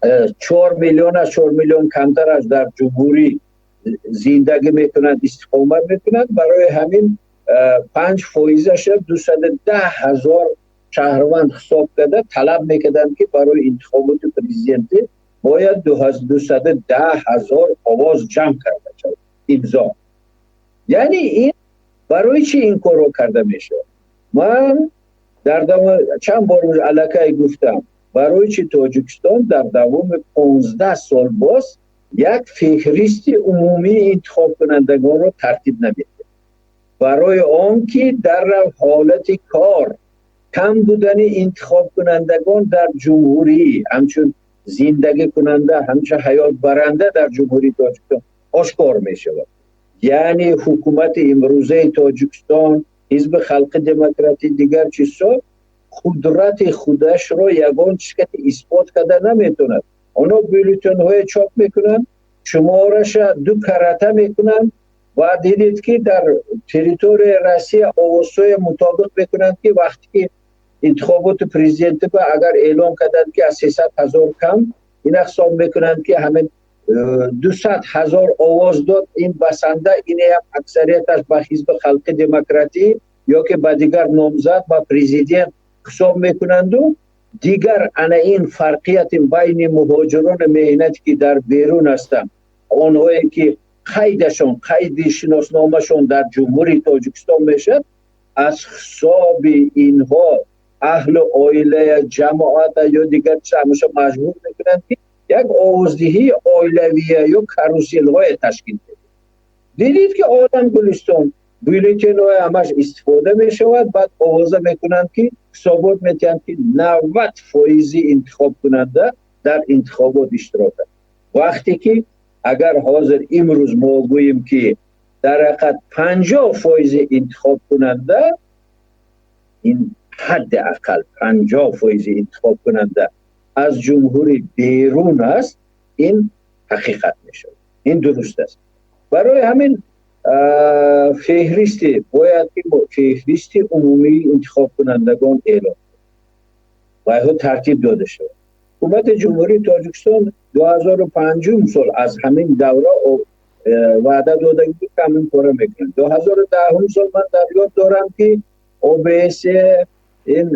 4 миллион, аз 4 миллион камтараш дар ҷумҳурӣ зиндагӣ мекунанд, истиқомат мекунанд. Барои ҳамин 5 фоизаша 210 000 шаҳрванд ҳисоб карда, талаб мекарданд, ки барои интихоботи президентӣ бояд 210 000 овоз ҷамъ карда шавад, имзо. Яъне ин барои чӣ ин корро карда мешавад? Ман дар чанд бор аллакай гуфтам, барои чӣ Тоҷикистон дар давоми 15 сол боз як феҳристи умумии интихобкунандагонро тартиб намедиҳад? Барои он ки дар ҳолати кор кам будани интихобкунандагон дар ҷумҳурӣ, ҳамчун зиндагикунанда, ҳамчун ҳаётбаранда дар Ҷумҳурии Тоҷикистон ошкор мешавад. Яъне ҳукумати имрӯзаи Тоҷикистон, Ҳизби Халқи Демократӣ, дигар чизҳо қудрати худашро ягон чиз исбот карда наметавонад. Онҳо бюллетенҳое чоп мекунанд, шумораша ду карата мекунанд ва дидед, ки дар территорияи Россия овозҳое мутобиқ мекунанд, ки вақте ки интихоботи президентӣ ба агар эълон карданд, ки аз 300 000 кам, ина ҳисоб мекунанд, ки ҳамин 200 000 овоз дод, ин басанда, инеам аксарияташ ба Ҳизби Халқи Демократӣ ё ки ба дигар номзад ба президент ҳисоб мекунанду дигар ана ин фарқияти байни муҳоҷирони меҳнате, ки дар берун ҳастанд, онҳое ки қайдашон, қайди шиносномашон дар Ҷумҳурии Тоҷикистон мешавад, аз ҳисоби инҳо аҳлу оилая, ҷамоата ё дигар чиз ҳамеша маҷбур мекунанд, ки як овоздиҳии оилавия ё каруселҳое ташкил медиҳад. Дидид, ки олам гулистон, бюллетенҳои ҳамаш истифода мешавад. Баъд овоза мекунанд, ки ҳисобот метиҳанд, ки 90 фоизи интихобкунанда дар интихобот иштирок кард. Вақте ки агар ҳозир имрӯз мо гӯем, ки дар ҳақиқат 50 фоизи интихобкунанда, ин ҳадди ақал 50 фоизи интихобкунанда аз ҷумҳурӣ берун аст. Ин ҳақиқат мешавад, ин дуруст аст. Барои ҳамин феҳристи бояд ки феҳристи умумии интихобкунандагон эълон ва инҳо тартиб дода шавад. Ҳукумати Ҷумҳурии Тоҷикистон 2005 сол аз ҳамин давра ваъда дода буд, ки ҳамин корро мекунад. 2010 сол ман дар ёд дорам, ки ОБСЕ, ин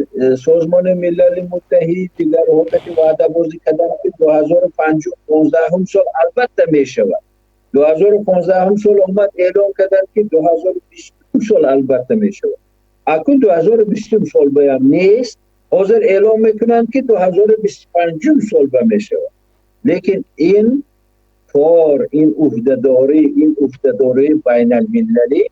Созмони Милали Муттаҳид, дигарҳо ки ваъдабозӣ карданд, ки 2015 сол албатта мешавад. 2015 сол омад, эълон карданд, ки 2020 сол албатта мешавад. Акнун 2020 сол баям нест, ҳозир эълон мекунанд, ки 2025 сол ба мешавад. Лекин ин кор, ин уҳдадорӣ, ин уҳдадории байналмилалӣ,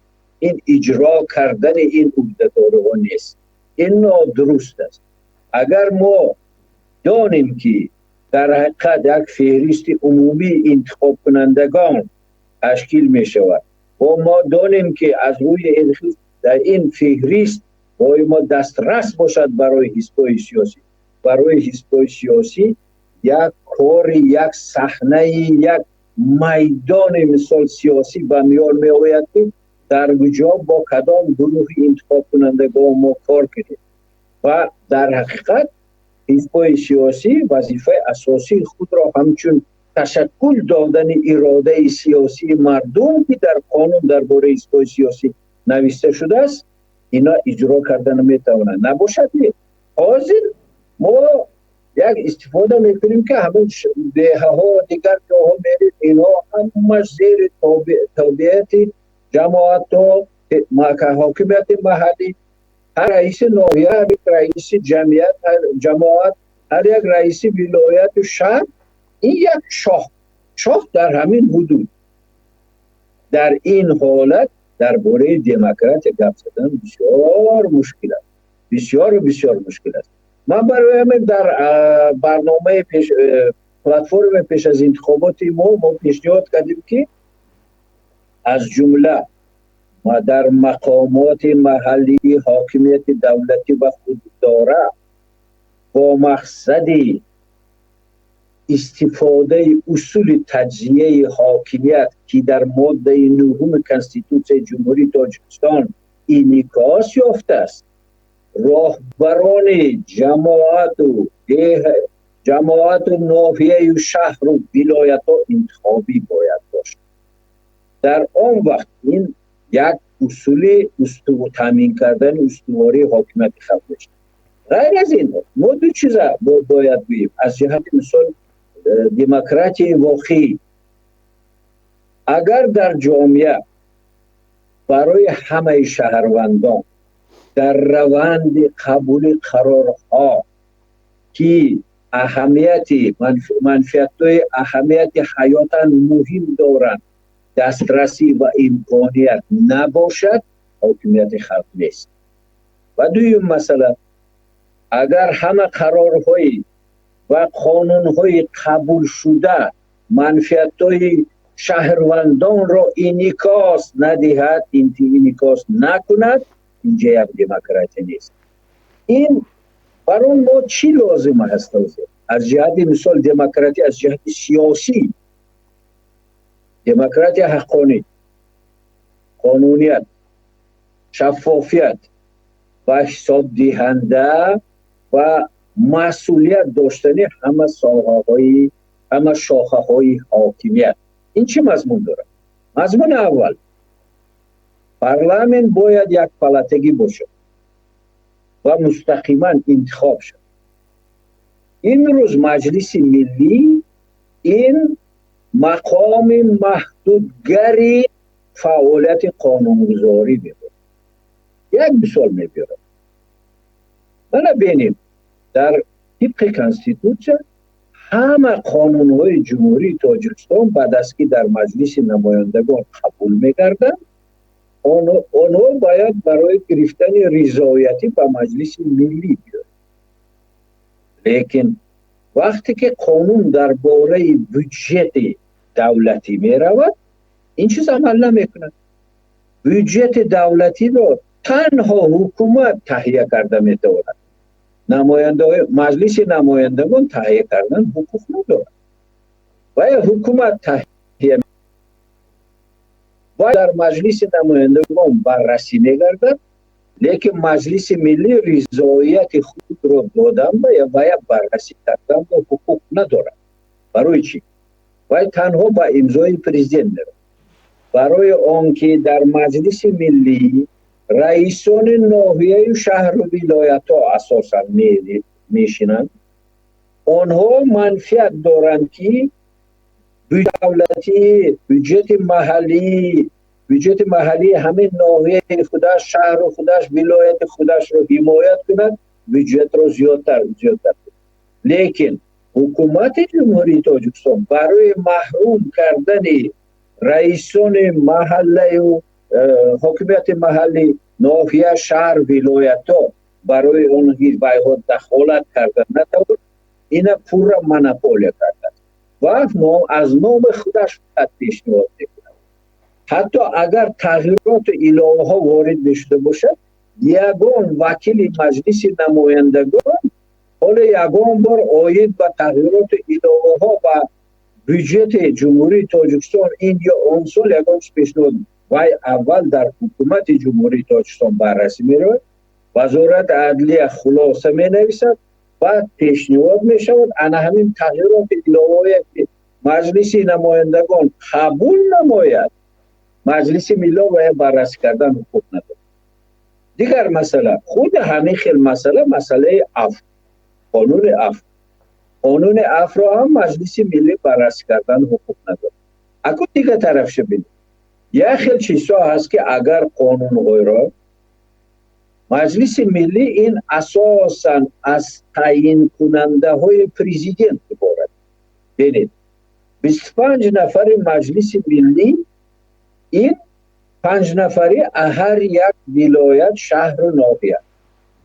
ин иҷро кардани ин уҳдадориҳо нест. Ин нодуруст аст. Агар мо донем, ки дар ҳақиқат як феҳристи умумии интихобкунандагон ташкил мешавад ва мо донем, ки аз рӯи дар ин феҳрист бояд мо дастрас бошад барои ҳизбҳои сиёсӣ, барои ҳизбҳои сиёсӣ як кори, як саҳнаи, як майдони мисол сиёсӣ ба миён меояд, ки дар куҷо бо кадом гурӯҳи интихобкунандагон мо кор кунем. Ва дар ҳақиқат ҳизбҳои сиёсӣ вазифаи асосии худро ҳамчун ташаккул додани иродаи сиёсии мардум, ки дар қонун дар бораи ҳизбҳои сиёсӣ навишта шудааст, ино иҷро карда наметавонанд. Набошад, не, ҳозир мо як истифода мекунем, ки ҳамин деҳаҳо, дигар ҷоҳо мерем, инҳо ҳамаш зери тобеияти ҷамоатҳо, ҳокимияти маҳаллӣ. Ҳар раиси ноҳия, ҳар як раиси ҷамъият, ҳар ҷамоат, ҳар як раиси вилояту шаҳр ин як шоҳ, шоҳ дар ҳамин ҳудуд. Дар ин ҳолат дар бораи демократия гап задан бисёр мушкил аст, бисёру бисёр мушкил аст. Ман барои ҳамин дар барномаи пеш, платформаи пеш аз интихоботи мо пешниҳод кардем, ки аз ҷумла дар мақомоти маҳаллии ҳокимияти давлатӣ ва худидора бо мақсади истифодаи усули таҷзияи ҳокимият, ки дар моддаи нуҳуми Конститутсияи Ҷумҳурии Тоҷикистон инъикос ёфтааст, роҳбарони ҷамоату ҷамоату ноҳияю шаҳру вилоятҳо интихобӣ бояд бошад. Дар он вақт ин як усули таъмин кардани устувории ҳокимияти халқ мешавад. Ғайр аз ин, мо ду чиза бояд гӯем аз ҷиҳати мисол демократияи воқеӣ. Агар дар ҷомеа барои ҳамаи шаҳрвандон дар раванди қабули қарорҳо, ки аҳамияти манфиатҳои аҳамияти ҳаётан муҳим доранд, дастрасӣ ва имконият набошад, ҳокимияти халқ нест. Ва дуюм масъала, агар ҳама қарорҳои ва қонунҳои қабулшуда манфиатҳои шаҳрвандонро инъикос надиҳад, инъикос накунад, инҷа як демократия нест. Ин барои мо чӣ лозим аст ҳозир? Аз ҷиҳати мисол демократия, аз ҷиҳати сиёсӣ демократия ҳаққонӣ, қонуният, шаффофият ва ҳисобдиҳанда ва масъулият доштани ҳама соҳаҳои, ҳама шохаҳои ҳокимият. Ин чӣ мазмун дорад? Мазмуни аввал: парламент бояд як палатагӣ бошад ва мустақиман интихоб шавад. Имрӯз Маҷлиси Миллӣ ин мақоми маҳдудгари фаъолияти қонунгузорӣ мебошад. Як мисол мебиёрам. Мана бинем, дар тибқи Конститутсия ҳама қонунҳои Ҷумҳурии Тоҷикистон баъд аз ки дар Маҷлиси Намояндагон қабул мегарданд, онҳо бояд барои гирифтани ризоятӣ ба Маҷлиси Миллӣ биёянд. Лекин вақте ки қонун дар бораи бюҷети давлатӣ меравад, ин чиз амал намекунад. Бюҷети давлатиро танҳо ҳукумат таҳия карда метавонад. Намояндаҳои Маҷлиси Намояндагон таҳия кардан ҳуқуқ надорад. Ва ҳукумат таҳия ва дар Маҷлиси намояндагон баррасӣ мегардад, лекин Маҷлиси миллӣ ризоияти худро додан ва я баррасӣ кардан ҳуқуқ надорад. Барои чӣ? Вай танҳо ба имзои президент меравад. Барои он ки дар Маҷлиси миллӣ раисони ноҳияю шаҳру вилоятҳо асосан мешинанд, онҳо манфиат доранд, ки давлатӣ, бюҷети маҳаллии ҳамин ноҳияи худаш, шаҳру худаш, вилояти худашро ҳимоят кунад, бюҷетро зиёдтар. Лекин ҳукумати Ҷумҳурии Тоҷикистон барои маҳрум кардани раисони маҳаллаю ҳокимияти маҳаллӣ, ноҳия, шаҳр, вилоятҳо, барои он вайҳо дахолат карда натавонад, ина пурра монополия кардааст ва аз номи худаш фақат пешниҳод мекунад. Ҳатто агар тағйироту иловаҳо ворид мешуда бошад, ягон вакили Маҷлиси намояндагон ҳоло ягон бор оид ба тағйироту иловаҳо ба бюҷети Ҷумҳурии Тоҷикистон ин ё он сол ягон чиз пешниҳод. Вай аввал дар ҳукумати Ҷумҳурии Тоҷикистон баррасӣ меравад, Вазорати адлия хулоса менависад, баъд пешниҳод мешавад. Ана ҳамин тағйироти иловаҳое ки Маҷлиси намояндагон қабул намояд, Маҷлиси миллӣ вая баррасӣ кардан ҳуқуқ надорад. Дигар масъала, худи ҳамин хел масъала, масъалаи афв, қонуни афв. Қонуни афвро ҳам Маҷлиси миллӣ баррасӣ кардан ҳуқуқ надорад. Акун дигар тарафша бинед. Як хел чизҳо ҳаст, ки агар қонунҳоеро Маҷлиси миллӣ, ин асосан аз таъйинкунандаҳои президент иборат. Бинед, 25 нафари Маҷлиси миллӣ, ин 5 нафари ҳар як вилоят, шаҳру ноҳия,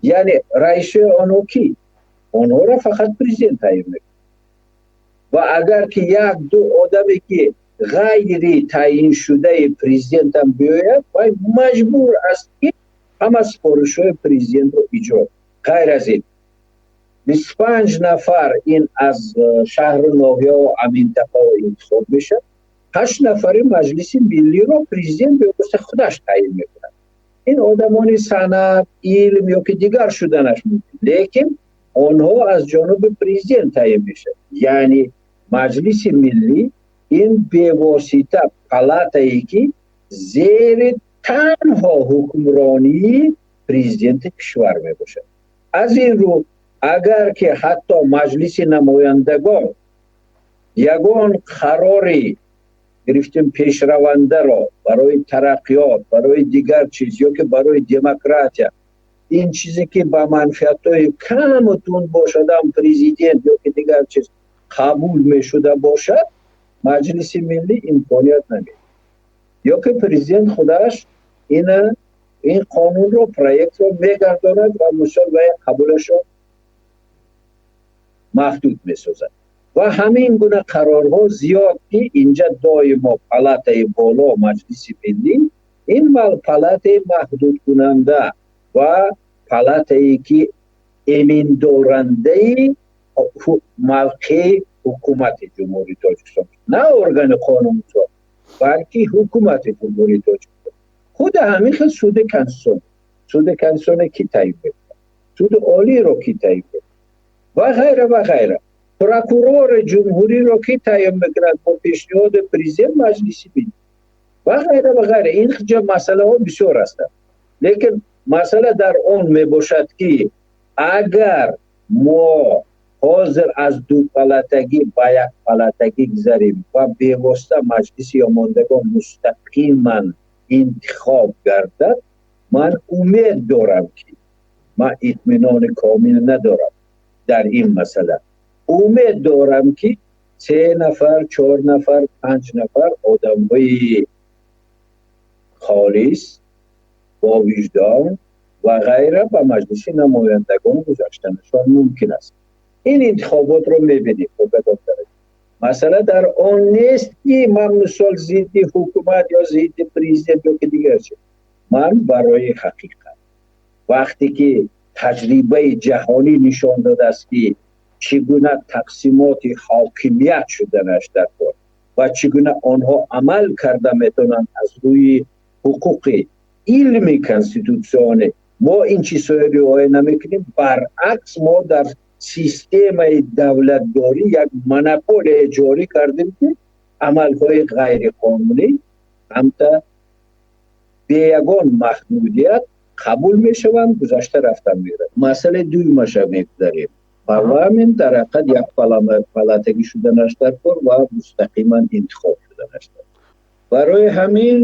яъне раисои онҳо кӣ? Онҳоро фақат президент таъйин мекунад. Ва агар ки як ду одаме ки ғайри таъйиншудаи президентам биёяд, вай маҷбур аст, ки ҳама супоришҳои президентро иҷро. Ғайр аз ин, 25 нафар ин аз шаҳру ноҳияҳо, минтақаҳо интихоб мешавад. Ҳашт нафари Маҷлиси миллиро президент бевосита худаш таъйин мекунад. Ин одамони санъат, илм ё ки дигар шуданаш мумкин, лекин онҳо аз ҷониби президент таъйин мешавад. Яъне Маҷлиси миллӣ ин бевосита палатае, ки зери танҳо ҳукмронии президенти кишвар мебошад. Аз ин рӯ, агар ки ҳатто Маҷлиси намояндагон ягон қарори гирифтем пешравандаро барои тараққиёт, барои дигар чиз ё ки барои демократия, ин чизе ки ба манфиатҳои каму тунд бошадам президент ё ки дигар чиз қабул мешуда бошад, Маҷлиси миллӣ имконият намедиҳад ё ки президент худаш ина ин қонунро, проектро мегардонад ва мисол ва қабулашро маҳдуд месозад. Ва ҳамин гуна қарорҳо зиёд, ки инҷа доимо палатаи боло, Маҷлиси миллӣ, ин палатаи маҳдудкунанда ва палатае ки эминдорандаи мавқеи ҳукумати Ҷумҳурии Тоҷикистон, на органи қонунгузор, балки ҳукумати Ҷумҳурии Тоҷикистон. Худи ҳамин хел суди конститутсионӣ. Суди конститутсионӣ кӣ таъйин мекунад? Суди олиро кӣ таъйин мекунад? Ва ғайра, ва ғайра. Прокурори ҷумҳуриро кӣ таъйин мекунад? Бо пешниҳоди президент, Маҷлиси миллӣ ва ғайра, ва ғайра. Ин ҷо масъалаҳо бисёр ҳастанд, лекин масъала дар он мебошад, ки агар мо ҳозир аз дупалатагӣ ба якпалатагӣ гузарем ва бевосита Маҷлиси намояндагон мустақиман интихоб гардад, ман умед дорам, ки ман итминони комил надорам дар ин масъала, умед дорам, ки се нафар, чор нафар, панҷ нафар одамҳои холис, бо виҷдон ва ғайра ба Маҷлиси намояндагон гузаштанашон мумкин аст. Ин интихоботро мебинем то кадом дараҷа. Масъала дар он нест, ки ман мисол зидди ҳукумат ё зидди президент ё ки дигар чиз. Ман барои ҳақиқат. Вақте ки таҷрибаи ҷаҳонӣ нишон додааст, ки Чӣ гуна тақсимоти ҳокимият шуданаш дар кор ва чӣ гуна онҳо амал карда метавонанд аз рӯи ҳуқуқи илми конститутсионӣ, мо ин чизҳоро риоя намекунем. Баръакс, мо дар системаи давлатдорӣ як монополия ҷорӣ кардем, ки амалҳои ғайриқонунӣ ҳамта бе ягон маҳдудият қабул мешаванд, гузашта рафтан меравад. Масъалаи дуюмаша мегузарем. Парламент дар ҳақиқат як палатагӣ шуданаш дар кор ва мустақиман интихоб шуданаш дар кор. Барои ҳамин,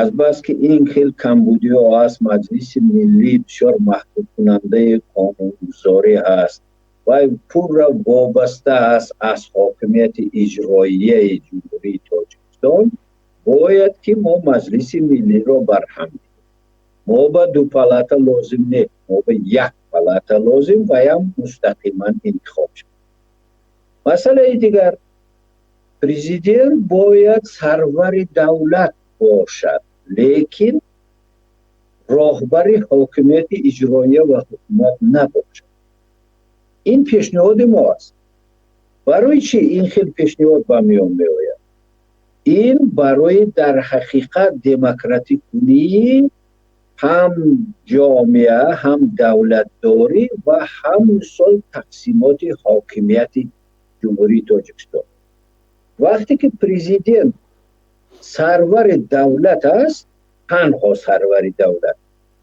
азбаски ин хел камбудиҳо аст, Маҷлиси Миллӣ бисёр маҳдудкунандаи қонунгузорӣ ҳаст ва пурра вобаста аст аз ҳокимияти иҷроияи Ҷумҳурии Тоҷикистон, бояд ки мо Маҷлиси Миллиро барҳам диҳем. Мо ба ду палата лозим не, мо ба як палата лозим ва ям мустақиман интихоб шавад. Масъалаи дигар, президент бояд сарвари давлат бошад, лекин роҳбари ҳокимияти иҷроия ва ҳукумат набошад. Ин пешниҳоди мо аст. Барои чӣ ин хел пешниҳод ба миён меояд? Ин барои дар ҳақиқат демократикунии ҳам ҷомеа, ҳам давлатдорӣ ва ҳам мисол тақсимоти ҳокимияти Ҷумҳурии Тоҷикистон. Вақте ки президент сарвари давлат аст, танҳо сарвари давлат,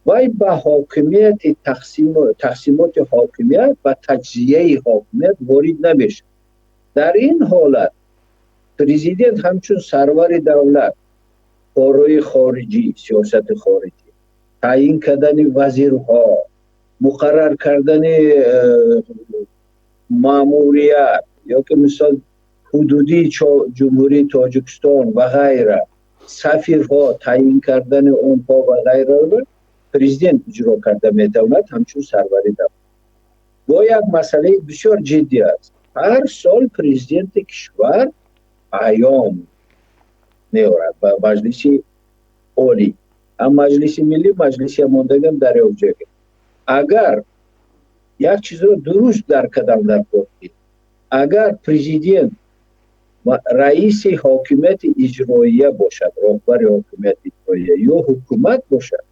вай ба ҳокимияти тақсимоти ҳокимият, ба таҷзияи ҳокимият ворид намешавад. Дар ин ҳолат президент ҳамчун сарвари давлат корҳои хориҷӣ, сиёсати хориҷӣ, таъйин кардани вазирҳо, муқаррар кардани маъмурият ё ки мисол ҳудудии Ҷумҳурии Тоҷикистон ва ғайра, сафирҳо таъйин кардани онҳо ва ғайраро президент иҷро карда метавонад ҳамчун сарвари давлат. Бо як масъалаи бисёр ҷиддӣ аст. Ҳар сол президенти кишвар паём меорад ба Маҷлиси Олӣ, ҳам Маҷлиси Миллӣ, Маҷлиси мондагам дар як ҷойга. Агар як чизро дуруст дарк кардам дар кор, агар президент раиси ҳокимияти иҷроия бошад, роҳбари ҳокимияти иҷроия ё ҳукумат бошад,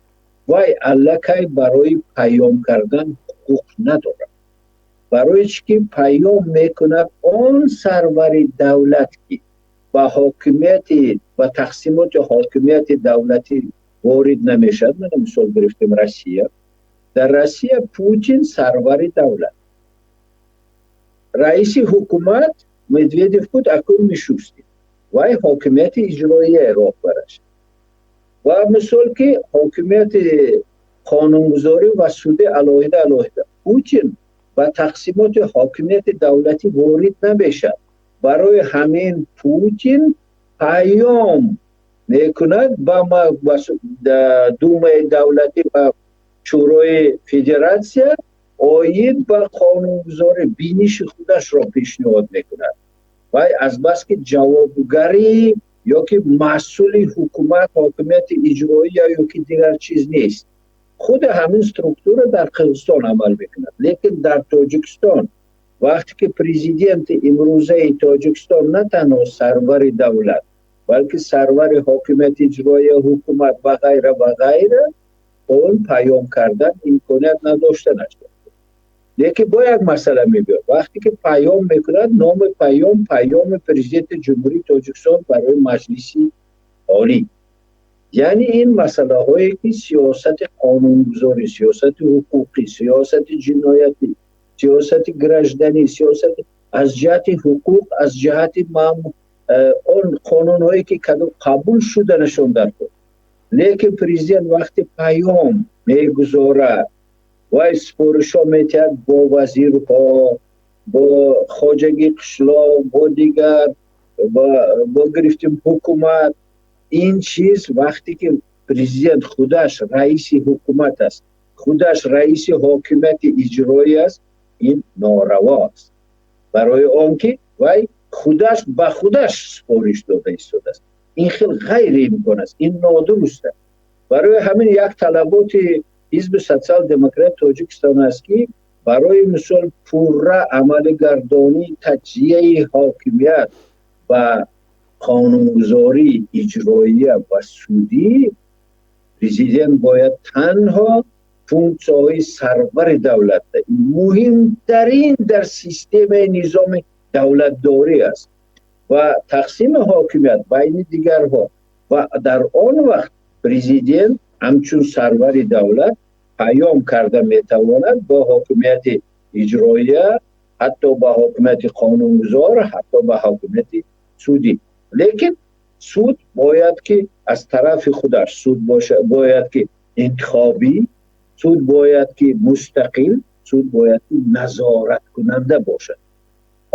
вай аллакай барои паём кардан ҳуқуқ надорад. Барои чӣ ки паём мекунад он сарвари давлат, ки ба ҳокимияти, ба тақсимоти ҳокимияти давлатӣ ворид намешавад. Мана мисол гирифтем Россия. Дар Россия Путин сарвари давлат, раиси ҳукумат Медведев буд, акнун Мишустин, вай ҳокимияти иҷроия роҳбараш ва мисол ки ҳокимияти қонунгузорӣ ва суди алоҳида алоҳида. Путин ба тақсимоти ҳокимияти давлатӣ ворид намешавад. Барои ҳамин Путин паём мекунад ба Думаи давлатӣ ва Шӯрои Федератсия оид ба қонунгузорӣ биниши худашро пешниҳод мекунад. Вай азбаски ҷавобгарӣ ё ки масъули ҳукумат, ҳокимияти иҷроия ё ки дигар чиз нест. Худи ҳамин структура дар Қирғизистон амал мекунад, лекин дар Тоҷикистон вақте ки президенти имрӯзаи Тоҷикистон на танҳо сарвари давлат, балки сарвари ҳокимияти иҷроия, ҳукумат ва ғайра ва ғайра, он паём кардан имконият надоштанаш. Лекин бо як масъала мебиёд. Вақте ки паём мекунад, номи паём паёми президенти Ҷумҳурии Тоҷикистон барои Маҷлиси Олӣ. Яъне ин масъалаҳое ки сиёсати қонунгузорӣ, сиёсати ҳуқуқӣ, сиёсати ҷиноятӣ, сиёсати гражданӣ, сиёсати аз ҷиҳати ҳуқуқ, аз ҷиҳати он қонунҳое ки қабул шуданашон дар кор. Лекин президент вақти паём мегузорад, вай супоришҳо метиҳад бо вазирҳо, бо хоҷагии қишлоқ, бо дигар, бо гирифтем ҳукумат. Ин чиз вақте ки президент худаш раиси ҳукумат аст, худаш раиси ҳокимияти иҷроӣ аст, ин нораво аст. Барои он ки вай худаш ба худаш супориш дода истодааст. Ин хел ғайриимкон аст, ин нодуруст аст. Барои ҳамин як талаботи Ҳизби Социал-Демократ Тоҷикистон аст, ки Барои мисол, пурра амалигардонии таҷзияи ҳокимият ба қонунгузорӣ, иҷроия ва судӣ, президент бояд танҳо функсияҳои сарвари давлат, муҳимтарин дар системаи низоми давлатдорӣ аст ва тақсими ҳокимият байни дигарҳо. Ва дар он вақт президент ҳамчун сарвари давлат паём карда метавонад бо ҳокимияти иҷроия, ҳатто ба ҳокимияти қонунгузор, ҳатто ба ҳокимияти судӣ. Лекин суд бояд ки аз тарафи худаш суд бошад, бояд ки интихобӣ, суд бояд ки мустақил, суд бояд ки назораткунанда бошад.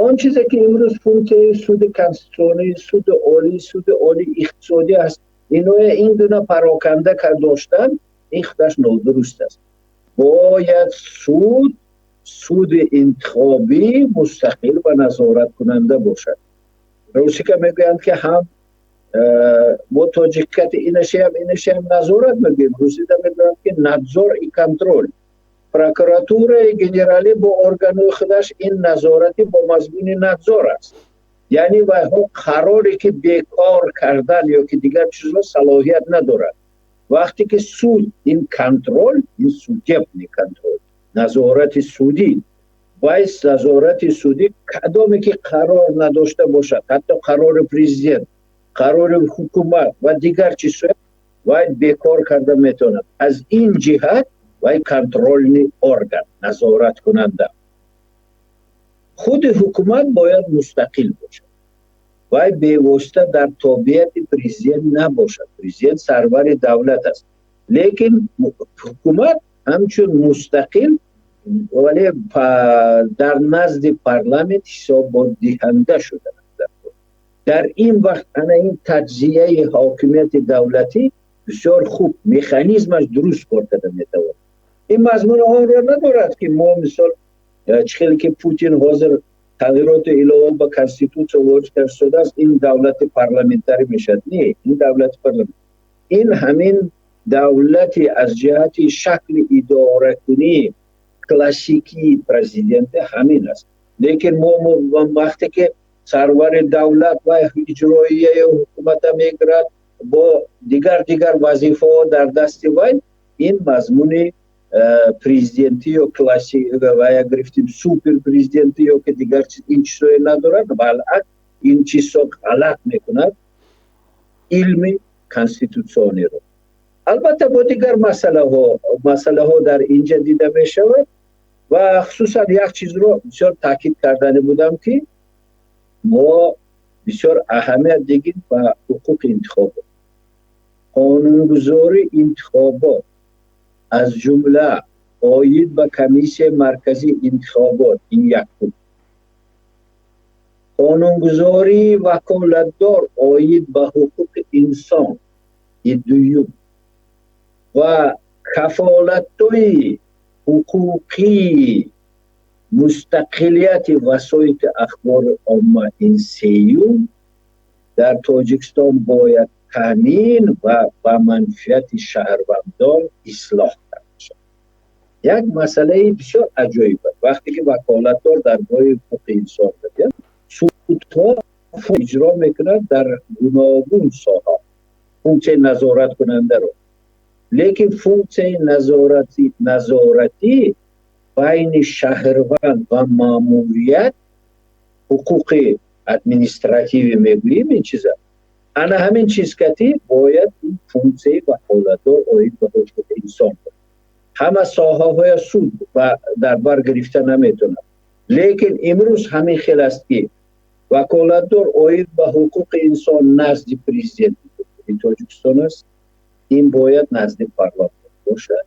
Он чизе ки имрӯз функсияи суди конститутсионӣ, суди олӣ, суди олии иқтисодӣ аст, иноя ин гуна пароканда доштан, ин худаш нодуруст аст. Бояд суд, суди интихобӣ, мустақил ва назораткунанда бошад. Русика мегӯянд, ки ҳам мо тоҷикати инашиам, инашиам назорат мегӯем. Русида мегӯянд, ки надзор и контроль. Прокуратураи генералӣ бо органҳои худаш ин назорати бо мазмуни надзор аст. Яъне вайҳо қароре ки бекор кардан ё ки дигар чизро салоҳият надорад. Вақте ки суд ин контроль, ин судебный контроль, назорати судӣ, вай назорати судӣ кадоме ки қарор надошта бошад, ҳатто қарори президент, қарори ҳукумат ва дигар чизҳо, вай бекор карда метавонад. Аз ин ҷиҳат вай контрольный орган, назораткунанда. Худи ҳукумат бояд мустақил бошад, вай бевосита дар тобеияти президент набошад. Президент сарвари давлат аст, лекин ҳукумат ҳамчун мустақил, вале дар назди парламент ҳисоботдиҳанда шуда. Дар ин вақт ана ин таҷзияи ҳокимияти давлатӣ бисёр хуб, механизмаш дуруст кор карда метавонад. Ин мазмуни онро надорад, ки мо мисол чӣ хеле ки Путин ҳозир тағйироти илова ба конститутсия ворид кардааст, ин давлати парламентарӣ мешавад. Не, ин давлати парламент, ин ҳамин давлати аз ҷиҳати шакли идоракунӣ классикии президенти ҳамин аст. Лекин мо вақте ки сарвари давлат ва иҷроияи ҳукумата мегирад бо дигар дигар вазифаҳо дар дасти вай, ин мазмуни президентӣ ё класси ва я гирифтим супер президентӣ ё ки дигар чиз, ин чизҳое надорад. Балъакс, ин чизҳо ғалат мекунад илми конститутсиониро. Албатта, бо дигар масъалаҳо дар инҷа дида мешавад. Ва хусусан як чизро бисёр таъкид кардани будам, ки мо бисёр аҳамият дигем ба ҳуқуқи интихобот, қонунгузории интихобот, аз ҷумла оид ба Комиссияи марказии интихобот, ин якум, қонунгузории ваколатдор оид ба ҳуқуқи инсон, ин дуюм, ва кафолатҳои ҳуқуқии мустақилияти васоити ахбори омма, ин сеюм, дар Тоҷикистон бояд таъмин ва ба манфиати шаҳрвандон ислоҳ карда шавад. Як масъалаи бисёр аҷоиб аст. Вақте ки ваколатдор дар бораи ҳуқуқи инсон мегӯяд, судҳо иҷро мекунад дар гуногун соҳа функсияи назораткунандаро, лекин функсияи назоратӣ байни шаҳрванд ва маъмурият, ҳуқуқи административӣ мегӯем, ин чиза, ана ҳамин чиз кати бояд ин функсияи ваколатдор оид ба ҳуқуқи инсон ҳама соҳаҳоя суд дар бар гирифта наметавонад. Лекин имрӯз ҳамин хел аст, ки ваколатдор оид ба ҳуқуқи инсон назди президенти Тоҷикистон аст, ин бояд назди парламент бошад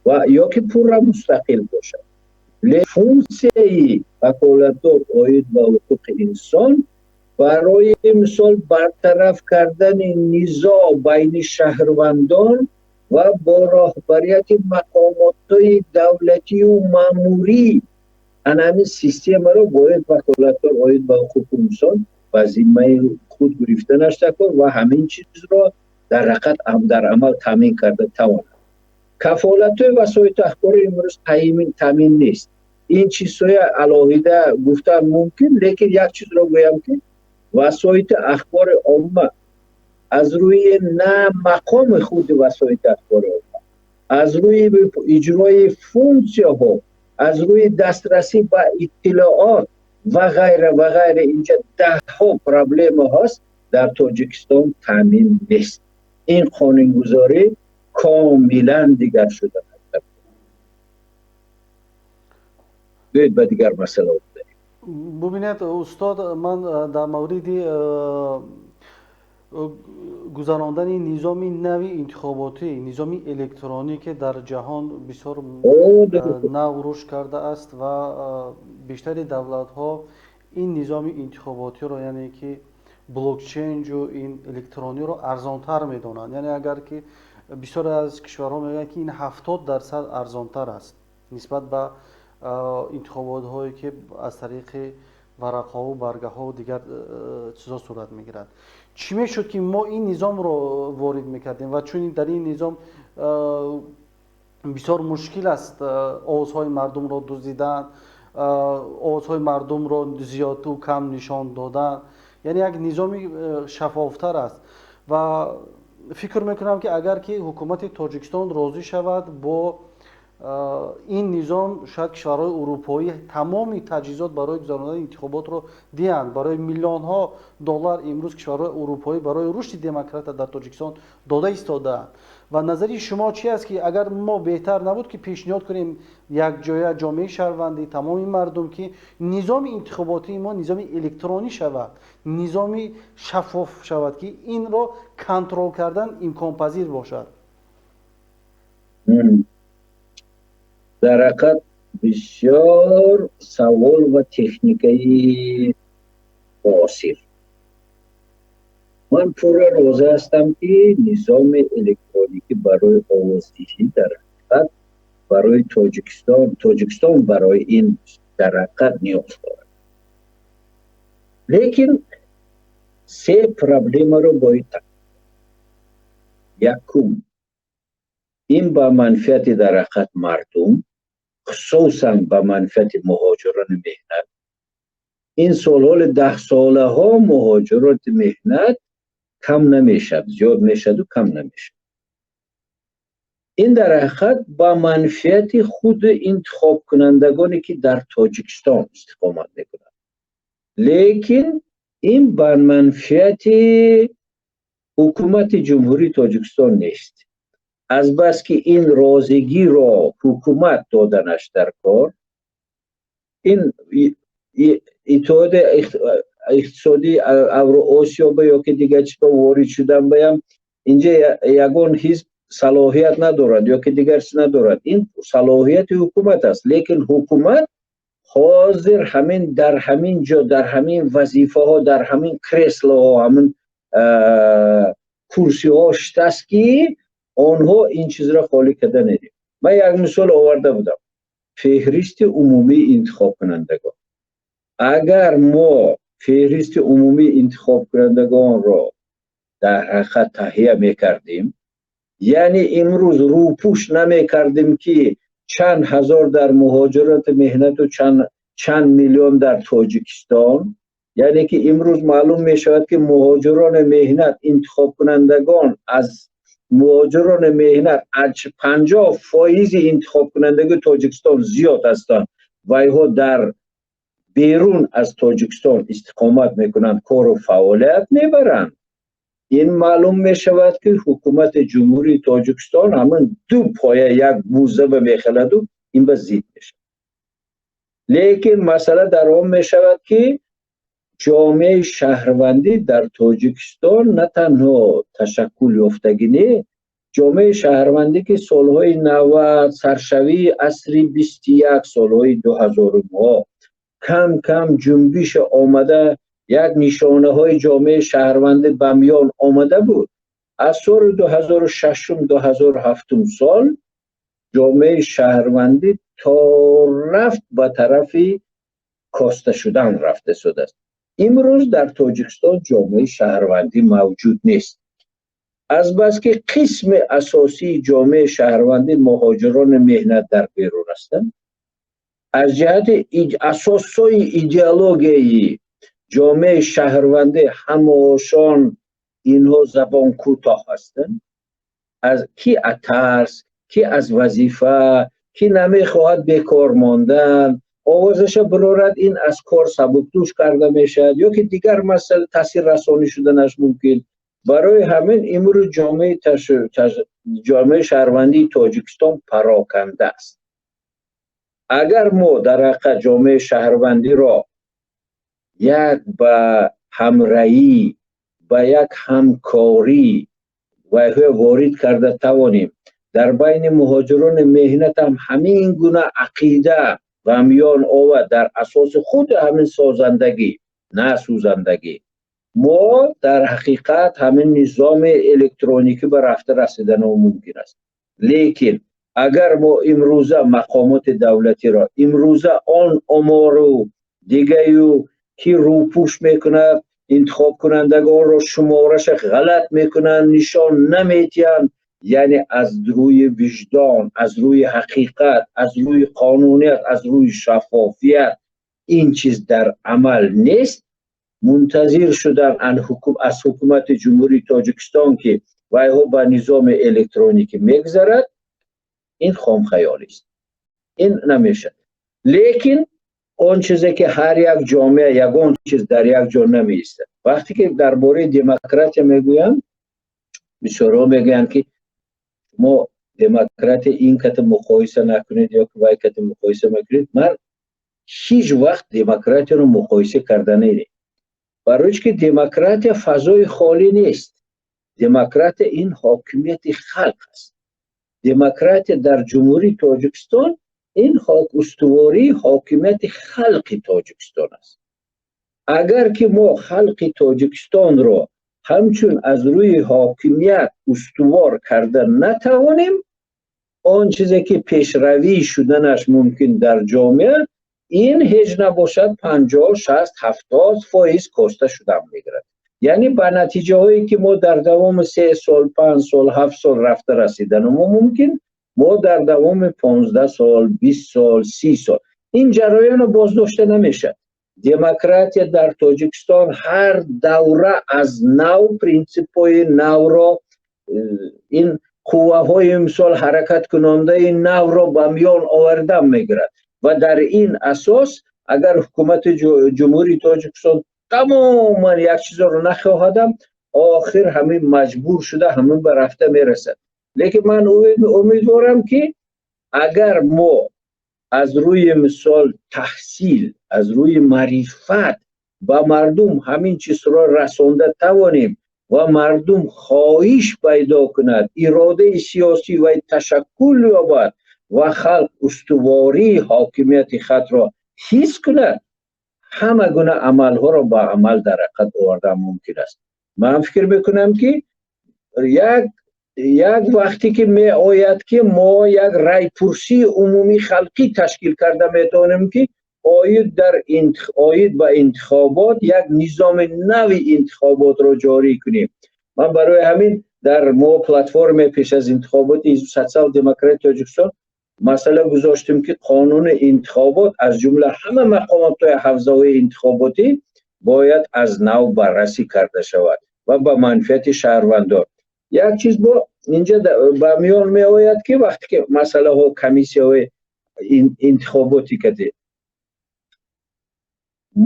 ва ё ки пурра мустақил бошад. Функсияи ваколатдор оид ба ҳуқуқи инсон барои мисол бартараф кардани низоъ байни шаҳрвандон ва бо роҳбарияти мақомотҳои давлатию маъмурӣ, ана ҳамин системаро бояд ваколатдор оид ба ҳуқуқи инсон ба зиммаи худ гирифтанаш такор ва ҳамин чизро дар ҳақиқат дар амал таъмин карда тавонад. Кафолатҳои васоити ахбори имрӯз таъмин нест. Ин чизҳои алоҳида гуфтан мумкин, лекин як чизро гӯям, ки васоити ахбори омма аз рӯи на мақоми худи васоити ахбори омма, аз рӯи иҷрои функсияҳо, аз рӯи дастрасӣ ба иттилоот ва ғайра ва ғайра, инҷа даҳҳо проблема ҳаст, дар Тоҷикистон таъмин нест. Ин қонунгузорӣ комилан дигар шуда. Биёед ба дигар масъала гузарем. Бубинед, устод, ман дар мавриди гузарондани низоми нави интихоботӣ, низоми электронӣ, ки дар ҷаҳон бисёр нав рушд кардааст ва бештари давлатҳо ин низоми интихоботиро, яъне ки блокчейнҷу ин электрониро арзонтар медонанд. Яъне агар ки бисёре аз кишварҳо мегӯянд, ки ин 70% арзонтар аст нисбат ба интихоботҳое, ки аз тариқи варақаҳову баргаҳову дигар чизҳо сурат мегирад. Чӣ мешуд, ки мо ин низомро ворид мекардем ва чун дар ин низом бисёр мушкил аст овозҳои мардумро дуздидан, овозҳои мардумро зиёду кам нишон додан, яъне як низоми шаффофтар аст ва фикр мекунам, ки агар ки ҳукумати Тоҷикистон розӣ шавад бо ин низом, шояд кишварҳои урупоӣ тамоми таҷҳизот барои гузарондани интихоботро диҳанд. Барои миллионҳо доллар имрӯз кишварҳои урупоӣ барои рушди демократия дар Тоҷикистон дода истодаанд. Ва назари шумо чи аст, ки агар мо беҳтар набуд, ки пешниҳод кунем якҷоя ҷомеаи шаҳрвандӣ, тамоми мардум, ки низоми интихоботии мо низоми электронӣ шавад, низоми шаффоф шавад, ки инро контрол кардан имконпазир бошад? Дар ҳақиқат бисёр савол ва техникаи муосир. Ман пурра розӣ ҳастам, ки низоми электроникӣ барои овоздиҳӣ дар ҳақиқат барои Тоҷикистон барои ин дар ҳақиқат ниёз дорад. Лекин се проблемаро бояд таъмин. Якум, ин ба манфиати дар ҳақиқат мардум, хусусан ба манфиати муҳоҷирони меҳнат. Ин солҳои даҳсолаҳо муҳоҷироти меҳнат кам намешавад, зиёд мешаваду кам намешавад. Ин дар ҳақиқат ба манфиати худи интихобкунандагоне, ки дар Тоҷикистон истиқомат мекунанд. Лекин ин ба манфиати ҳукумати Ҷумҳурии Тоҷикистон нест. Азбаски ин розигиро ҳукумат доданаш дар кор, ин иттиҳоди иқтисодии Авроосиё ба ё ки дигар чиз ба ворид шудан баям инҷа ягон ҳизб салоҳият надорад ё ки дигар чиз надорад. Ин салоҳияти ҳукумат аст, лекин ҳукумат ҳозир ҳамин дар ҳамин ҷо, дар ҳамин вазифаҳо, дар ҳамин креслоҳо, ҳамин курсиҳо шитаст, ки онҳо ин чизро холӣ карда недем. Ман як мисол оварда будам. Феҳристи умумии интихобкунандагон. Агар мо феҳристи умумии интихобкунандагонро дар ҳақиқат таҳия мекардем, яъне имрӯз рӯпӯш намекардем, ки чанд ҳазор дар муҳоҷирати меҳнату чанд миллион дар Тоҷикистон, яъне ки имрӯз маълум мешавад, ки муҳоҷирони меҳнат интихобкунандагон аз муҳоҷирони меҳнат аз 50% интихобкунандагони Тоҷикистон зиёд ҳастанд ва инҳо дар берун аз Тоҷикистон истиқомат мекунанд, кору фаъолият мебаранд. Ин маълум мешавад, ки ҳукумати Ҷумҳурии Тоҷикистон ҳамин ду поя як музаба мехаладу ин ба зид мешавад. Лекин масъала дар он мешавад, ки ҷомеаи шаҳрвандӣ дар Тоҷикистон на танҳо ташаккул ёфтагӣ не, ҷомеаи шаҳрвандӣ, ки солҳои 90, саршавии асри 21, солҳои дуҳазорумҳо кам кам ҷунбиш омада, як нишонаҳои ҷомеаи шаҳрвандӣ ба миён омада буд. Аз соли 2006, 2007 сол ҷомеаи шаҳрвандӣ то рафт ба тарафи коста шудан рафта шудааст. Имрӯз дар Тоҷикистон ҷомеаи шаҳрвандӣ мавҷуд нест. Азбаски қисми асосии ҷомеаи шаҳрвандӣ муҳоҷирони меҳнат дар берун ҳастанд, Аз ҷиҳати асосҳои идеологияи ҷомеаи шаҳрвандӣ ҳамошон инҳо забонкӯтоҳ ҳастанд. Аз ки аз тарс, ки аз вазифа, ки намехоҳад бекор мондан, овозаша бирорад, ин аз кор сабукдӯш карда мешавад ё ки дигар масъала таъсиррасонӣ шуданаш мумкин. Барои ҳамин имрӯз ҷомеаи шаҳрвандии Тоҷикистон пароканда аст. Агар мо дар ҳақиқат ҷомеаи шаҳрвандиро як ба ҳамраӣ, ба як ҳамкорӣ вайҳоя ворид карда тавонем, дар байни муҳоҷирони меҳнат ҳам ҳамин гуна ақида ба миён овад, дар асоси худи ҳамин созандагӣ, на сӯзандагӣ, мо дар ҳақиқат ҳамин низоми электроникӣ ба рафта расидану мумкин аст. Лекин агар мо имрӯза мақомоти давлатиро, имрӯза он омору дигаю ки рӯпӯш мекунад, интихобкунандагонро шумораша ғалат мекунанд, нишон наметиҳанд, яъне аз рӯи виҷдон, аз рӯи ҳақиқат, аз рӯи қонуният, аз рӯи шаффофият ин чиз дар амал нест, мунтазир шудан аз ҳукумати Ҷумҳурии Тоҷикистон, ки вайҳо ба низоми электроникӣ мегузарад, ин хомхаёлист, ин намешавад. Лекин он чизе ки ҳар як ҷомеа, ягон чиз дар як ҷо намеистад. Вақте ки дар бораи демократия мегӯянд, бисёрҳо мегӯянд, ки мо демократия ин ката муқоиса накунед ё ки вай ката муқоиса мекунед. Ман ҳеҷ вақт демократияро муқоиса карда не, барои ки демократия фазои холӣ нест. Демократия ин ҳокимияти халқ аст. Демократия дар Ҷумҳурии Тоҷикистон ин устувории ҳокимияти халқи Тоҷикистон аст. Агар ки мо халқи Тоҷикистонро ҳамчун аз рӯи ҳокимият устувор карда натавонем, он чизе ки пешравӣ шуданаш мумкин дар ҷомеа, ин ҳеҷ набошад 50, 60, 70% коста шудан мегирад. Яъне ба натиҷаҳое ки мо дар давоми 3 сол, 5 сол, 7 сол рафта расиданамо мумкин, мо дар давоми 15 сол, 20 сол, 30 сол ин ҷараёнро боздошта намешавад. Демократия дар Тоҷикистон ҳар давра аз нав принсипҳои навро, ин қувваҳои мисол ҳаракаткунондаи навро ба миён овардан мегирад. Ва дар ин асос агар ҳукумати Ҷумҳурии Тоҷикистон тамоман як чизоро нахоҳадам, охир ҳамин маҷбур шуда ҳамин ба рафта мерасад. Лекин ман умедворам, ки агар мо аз рӯи мисол таҳсил, аз рӯи маърифат ба мардум ҳамин чизро расонда тавонем ва мардум хоҳиш пайдо кунад, иродаи сиёсӣ вай ташаккул ёбад ва халқ устувории ҳокимияти худро ҳис кунад, ҳама гуна амалҳоро ба амал дар ҳақиқат овардан мумкин аст. Ман фикр мекунам, ки як вақте ки меояд, ки мо як райпурсии умумии халқӣ ташкил карда метавонем, ки оид ба интихобот як низоми нави интихоботро ҷорӣ кунем. Ман барои ҳамин дар мо платформаи пеш аз интихоботи Социал Демократи Тоҷикистон масъала гузоштем, ки қонуни интихобот, аз ҷумла ҳама мақомотҳои ҳавзаҳои интихоботӣ бояд аз нав баррасӣ карда шавад ва ба манфиати шаҳрвандон. Як чиз бо инҷа ба миён меояд, ки вақте ки масъалаҳо комиссияҳои интихоботӣ кардем,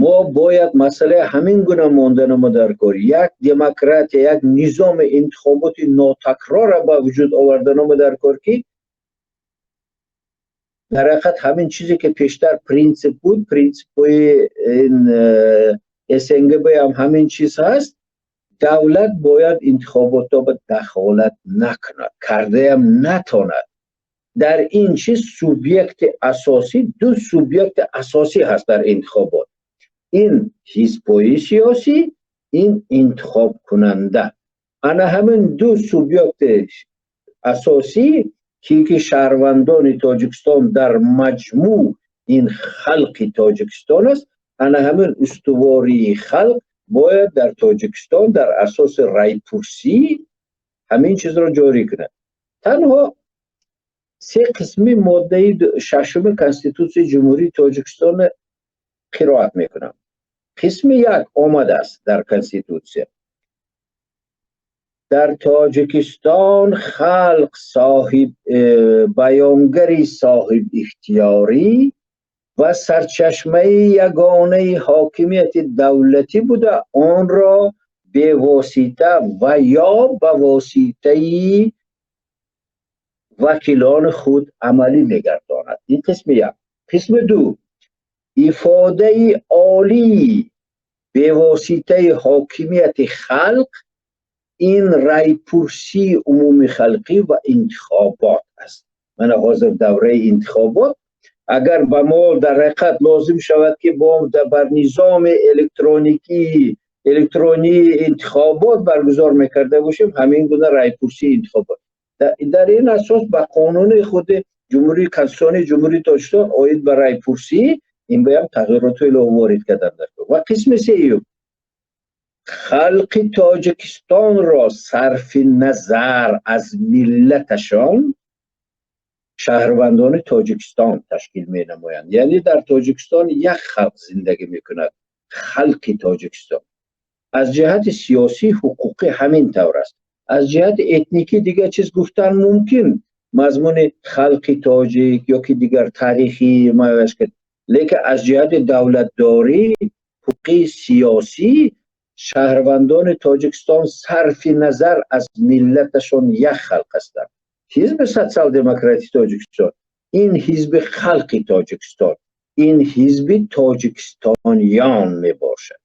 мо бояд масъалаи ҳамин гуна монданамо дар кор, як демократия, як низоми интихоботи нотакрорро ба вуҷуд оварданамо дар кор, ки дар ҳақиқат ҳамин чизе ки пештар принсип буд, принсипҳои СНГ ҳам ҳамин чиз ҳаст: давлат бояд интихоботҳо ба дахолат накунад, кардаям натонад. Дар ин чиз субъекти асосӣ, ду субъекти асосӣ ҳаст дар интихобот: ин ҳизбҳои сиёсӣ, ин интихобкунанда. Ана ҳамин ду субъекти асосӣ, ки шаҳрвандони Тоҷикистон дар маҷмӯъ ин халқи Тоҷикистон аст, ана ҳамин устувории халқ бояд дар Тоҷикистон дар асоси райпурсӣ ҳамин чизро ҷорӣ кунад. Танҳо Се қисми моддаи шашуми Конститутсияи Ҷумҳурии Тоҷикистон қироат мекунам. Қисми як омадааст дар Конститутсия: дар Тоҷикистон халқ соҳиб баёнгари соҳибихтиёрӣ ва сарчашмаи ягонаи ҳокимияти давлатӣ буда, онро бевосита ва ё ба воситаи вакилони худ амалӣ мегардонад. Ин қисми як. Қисми ду: ифодаи олии бевоситаи ҳокимияти халқ ин райпурсии умумихалқӣ ва интихобот аст. Мана ҳозир давраи интихобот. Агар ба мо дар ҳақиқат лозим шавад, ки бо бар низоми электронии интихобот баргузор мекарда бошем, ҳамин гуна райпурсии интихобот дар ин асос ба қонуни худи Ҷумҳурии Конститутсионии Ҷумҳурии Тоҷикистон оид ба райпурсӣ ин баям тағйиротҳо илова ворид кардан. Ва қисми сеюм: халқи Тоҷикистонро сарфи назар аз миллаташон шаҳрвандони Тоҷикистон ташкил менамоянд. Яъне дар Тоҷикистон як халқ зиндагӣ мекунад, халқи Тоҷикистон. Аз ҷиҳати сиёсӣ, ҳуқуқӣ ҳамин тавр аст. Аз ҷиҳати этникӣ дигар чиз гуфтан мумкин, мазмуни халқи тоҷик ё ки дигар таърихӣ, лекин аз ҷиҳати давлатдорӣ, ҳуқуқи, сиёсӣ шаҳрвандони Тоҷикистон сарфи назар аз миллаташон як халқ ҳастанд. Ҳизби Социал-демократии Тоҷикистон ин ҳизби халқи Тоҷикистон, ин ҳизби тоҷикистониён мебошад.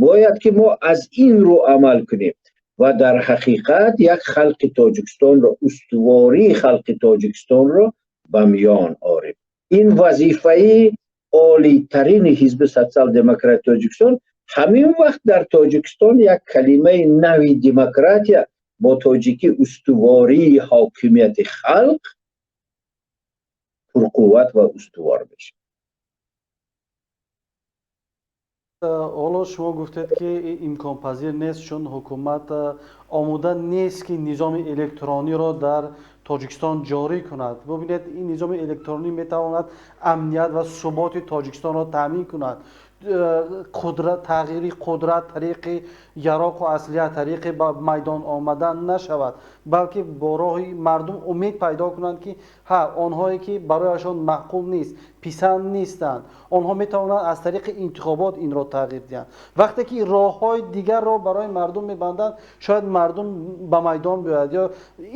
Бояд ки мо аз ин рӯ амал кунем ва дар ҳақиқат як халқи Тоҷикистонро, устувории халқи Тоҷикистонро ба миён орем. Ин вазифаи олитарини Ҳизби Социал-демократи Тоҷикистон. Ҳамин вақт дар Тоҷикистон як калимаи нави демократия, бо тоҷикӣ устувории ҳокимияти халқ, пурқувват ва устувор мешавад. Ҳоло шумо гуфтед, ки имконпазир нест, чун ҳукумат омода нест, ки низоми электрониро дар Тоҷикистон ҷорӣ кунад. Бубинед, ин низоми электронӣ метавонад амният ва суботи Тоҷикистонро таъмин кунад. Қудрат, тағйири қудрат тариқи яроқу аслиҳа, тариқи ба майдон омадан нашавад, балки бо роҳи мардум умед пайдо кунанд, ки ҳа, онҳое ки барояшон маъқул нест, писанд нестанд, онҳо метавонанд аз тариқи интихобот инро тағйир диҳанд. Вақте ки роҳҳои дигарро барои мардум мебанданд, шояд мардум ба майдон биёяд, ё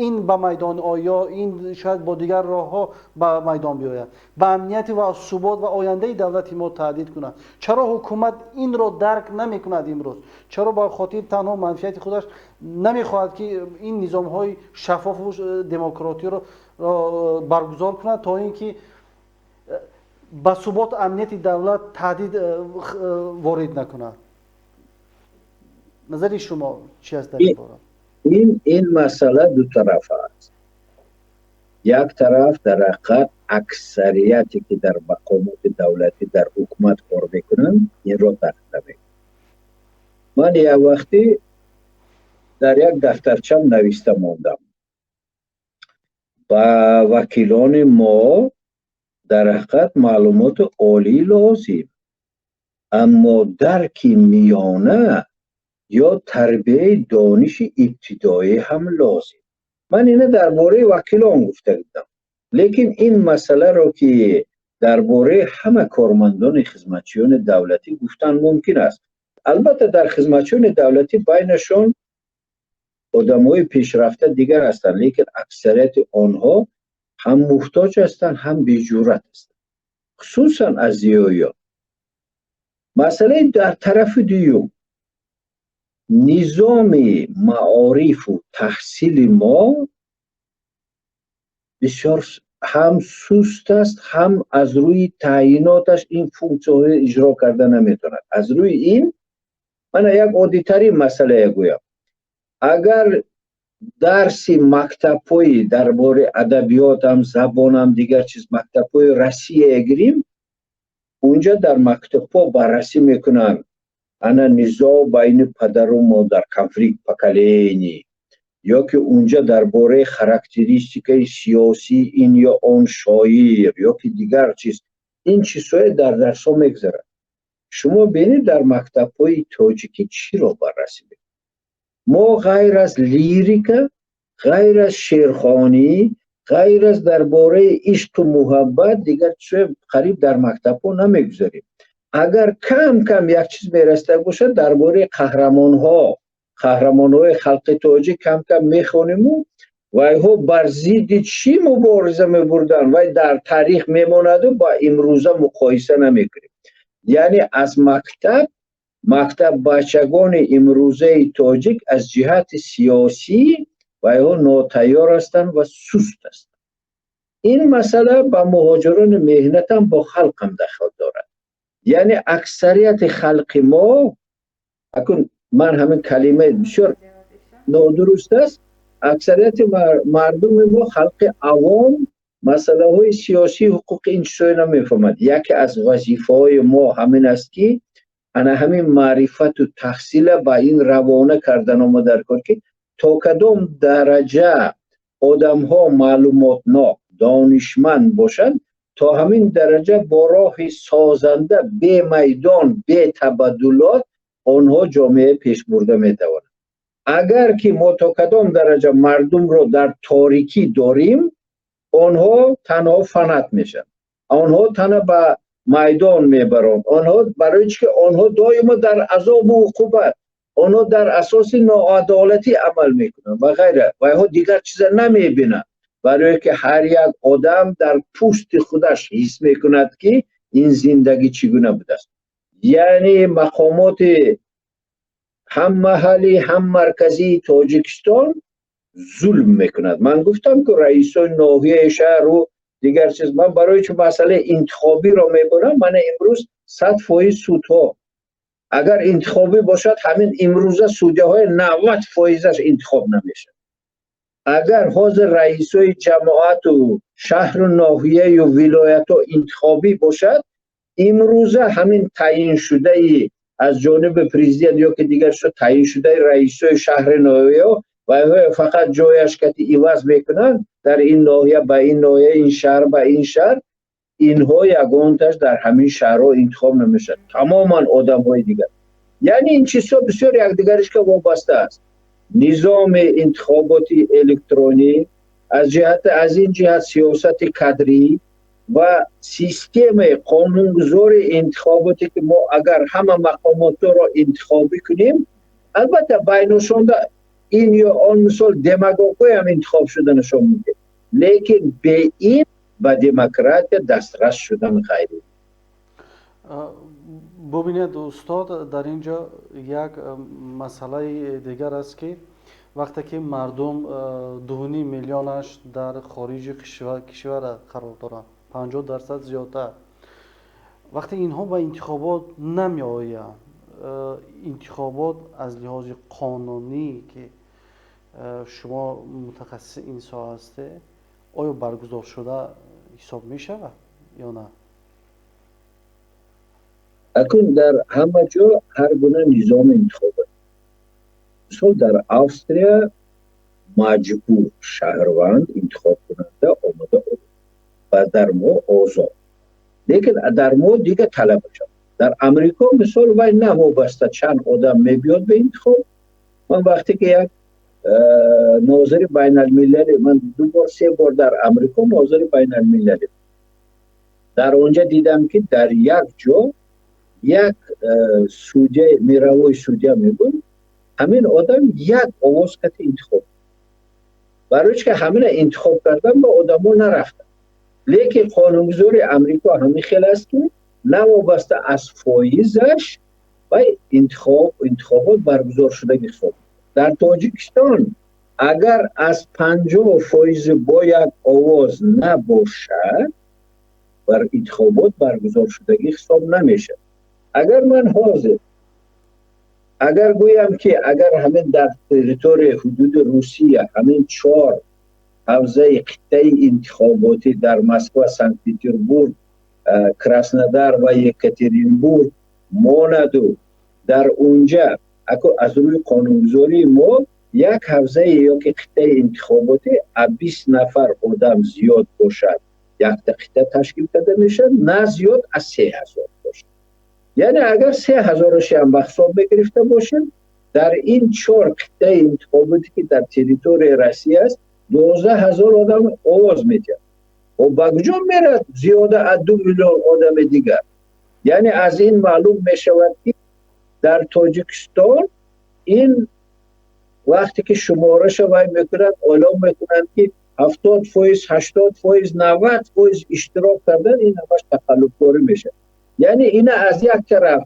ин ба майдон, ё ин шояд бо дигар роҳҳо ба майдон биёяд, ба амнияти ва субот ва ояндаи давлати мо таҳдид кунад. Чаро ҳукумат инро дарк намекунад имрӯз? Чаро ба хотири танҳо манфиати худаш намехоҳад, ки ин низомҳои шаффофу демократиро баргузор кунад, то ин ки ба суботу амнияти давлат таҳдид ворид накунад? Назари шумо чи аст дар ин бора? Ин масъала дутарафа аст. Як тараф, дар ҳақиқат, аксарияте ки дар мақомоти давлатӣ, дар ҳукумат кор мекунанд, инро дарк намекунанд. Ман як вақте дар як дафтарчам нависта мондам: ба вакилони мо дар ҳақиқат маълумоти олӣ лозим, аммо дарки миёна ё тарбияи дониши ибтидоӣ ҳам лозим. Ман ина дар бораи вакилон гуфта будам, лекин ин масъаларо ки дар бораи ҳама кормандони хизматчиёни давлатӣ гуфтан мумкин аст. Албатта, дар хизматчиёни давлатӣ байнашон одамҳои пешрафта дигар ҳастанд, лекин аксарияти онҳо ҳам муҳтоҷ ҳастанд, ҳам беҷуръат ҳастанд, хусусан аз зиёиён. Масъалаи дар тарафи дуюм, низоми маорифу таҳсили мо бисёр ҳам суст аст, ҳам аз рӯи таъйиноташ ин функсияҳоро иҷро карда наметавонад. Аз рӯи ин мана як оддитарин масъалае гӯям: агар дарси мактабҳои дар бораи адабиётам, забонам, дигар чиз, мактабҳои Россия гирим, унҷа дар мактабҳо баррасӣ мекунанд ана низоъ байни падару модар, конфликт поколений. Ё ки унҷа дар бораи характеристикаи сиёсии ин ё он шоир ё ки дигар чиз, ин чизҳое дар дарсҳо мегузарад. Шумо бинед, дар мактабҳои тоҷикӣ чиро баррасӣ мекунед? Мо ғайр аз лирика, ғайр аз шеърхонӣ, ғайр аз дар бораи ишқу муҳаббат дигар чизе қариб дар мактабҳо намегузарем. Агар кам кам як чиз мерасида бошад, дар бораи қаҳрамонҳо, қаҳрамонҳои халқи тоҷик кам кам мехониму вайҳо бар зидди чӣ мубориза мебурданд, вай дар таърих мемонаду ба имрӯза муқоиса намекунем. Яъне аз мактаб бачагони имрӯзаи тоҷик аз ҷиҳати сиёсӣ вайҳо нотайёр ҳастанд ва суст ҳастанд. Ин масъала ба муҳоҷирони меҳнатам бо халқам дахл дорад. Яъне аксарияти халқи мо, акун ман ҳамин калимаи бисёр нодуруст аст, аксарияти мардуми мо, халқи авом, масъалаҳои сиёсӣ, ҳуқуқи, ин чизҳое намефаҳмад. Яке аз вазифаҳои мо ҳамин аст, ки ана ҳамин маърифату таҳсила ба ин равона кардан ома дар кор, ки то кадом дараҷа одамҳо маълумотнок, донишманд бошанд, то ҳамин дараҷа бо роҳи созанда, бемайдон, бетабаддулот онҳо ҷомеа пеш бурда метавонанд. Агар ки мо то кадом дараҷа мардумро дар торикӣ дорим, онҳо танҳо фанат мешаванд, онҳо тана ба майдон мебаранд, онҳо барои чӣ ки онҳо доимо дар азобу уқубат, онҳо дар асоси ноадолатӣ амал мекунанд ва ғайра. Вайҳо дигар чиза намебинанд, барое ки ҳар як одам дар пӯсти худаш ҳис мекунад, ки ин зиндагӣ чӣ гуна будааст. Яъне мақомоти ҳам маҳаллӣ, ҳам марказии Тоҷикистон зулм мекунад. Ман гуфтам, ки раисои ноҳияи шаҳру дигар чиз, ман барои чӣ масъалаи интихобиро мебарам, мана имрӯз 100% судҳо агар интихобӣ бошад, ҳамин имрӯза судяҳои 90%-аш интихоб намешавад. Агар ҳозир раисои ҷамоату шаҳру ноҳияю вилоятҳо интихобӣ бошад, имрӯза ҳамин таъин шудаи аз ҷониби президент ё ки дигар шуд таъин шудаи раисои шаҳри ноҳияҳо, вайҳо фақат ҷояш кати иваз мекунанд, дар ин ноҳия ба ин ноҳия, ин шаҳр ба ин шаҳр, инҳо ягонташ дар ҳамин шаҳрҳо интихоб намешавад, тамоман одамҳои дигар. Яъне ин чизҳо бисёр якдигаришка вобаста аст. Низоми интихоботи электронӣ аз ҷиҳати, аз ин ҷиҳат сиёсати кадрӣ ва системаи қонунгузори интихоботе, ки мо агар ҳама мақомотҳоро интихобӣ кунем, албатта байношонда ин ё он мисол демагогҳоям интихоб шуданашон мумкин, лекин бе ин ба демократия дастрас шудан ғайр. Бубинед, устод, дар ин ҷо як масъалаи дигар аст, ки вақте ки мардум 2,5 миллионаш дар хориҷи кишвар қарор доранд, 50% зиёдтар, вақте инҳо ба интихобот намеоянд, интихобот аз лиҳози қонунӣ, ки шумо мутахассиси ин соҳа ҳастед, оё баргузор шуда ҳисоб мешавад ё на? Акун дар ҳама ҷо ҳар гуна низоми интихобот. Мисол, дар Австрия маҷбур шаҳрванд интихобкунанда омада ва дар мо озод, лекин дар мо дига талаб шавад. Дар Амрико мисол вай навобаста чанд одам мебиёд ба интихоб. Ман вақте ки як нозири байналмилалӣ, ман ду бор, се бор дар Амрико нозири байналмилалӣ, дар онҷа дидам, ки дар як ҷо як судья, мировой судья мегӯям, ҳамин одам як овоз кати интихоб. Барои чи ки ҳамина интихоб кардан ба одамо нарафтанд. Лекин қонунгузори Амрико ҳамин хел аст, ки навобаста аз фоизаш вай интихобот баргузор шудагӣ ҳисоб. Дар Тоҷикистон агар аз 50% бо як овоз набошад, бар интихобот баргузор шудагӣ ҳисоб намешавад. Агар ман ҳозир агар гӯям, ки агар ҳамин дар территорияи ҳудуди Русия ҳамин чор ҳавзаи қиттаи интихоботӣ дар Москва, Санкт Петербург, Краснодар ва Екатеринбург монаду дар унҷа аз рӯи қонунгузории мо Як ҳавзаи ёки қитъаи интихоботӣ аз 20 нафар одам зиёд бошад, якта қитъа ташкил карда мешавад, на зиёд аз 3000 бошад. Яъне агар 3000-аш ҳам ба ҳисоб мегирифта бошем, дар ин 4 қитъаи интихоботӣ, ки дар территорияи Россия аст, 12 000 одам овоз медиҳад. Ба куҷо мерад зиёда аз 2 миллион одами дигар? Яъне аз ин маълум мешавад, ки дар Тоҷикистон ин вақте ки шумораша вай мекунанд, эълом мекунанд, ки 70%, 80%, 90% иштирок кардан, ин ҳамаш тақаллубкорӣ мешавад. Яъне ина аз як тараф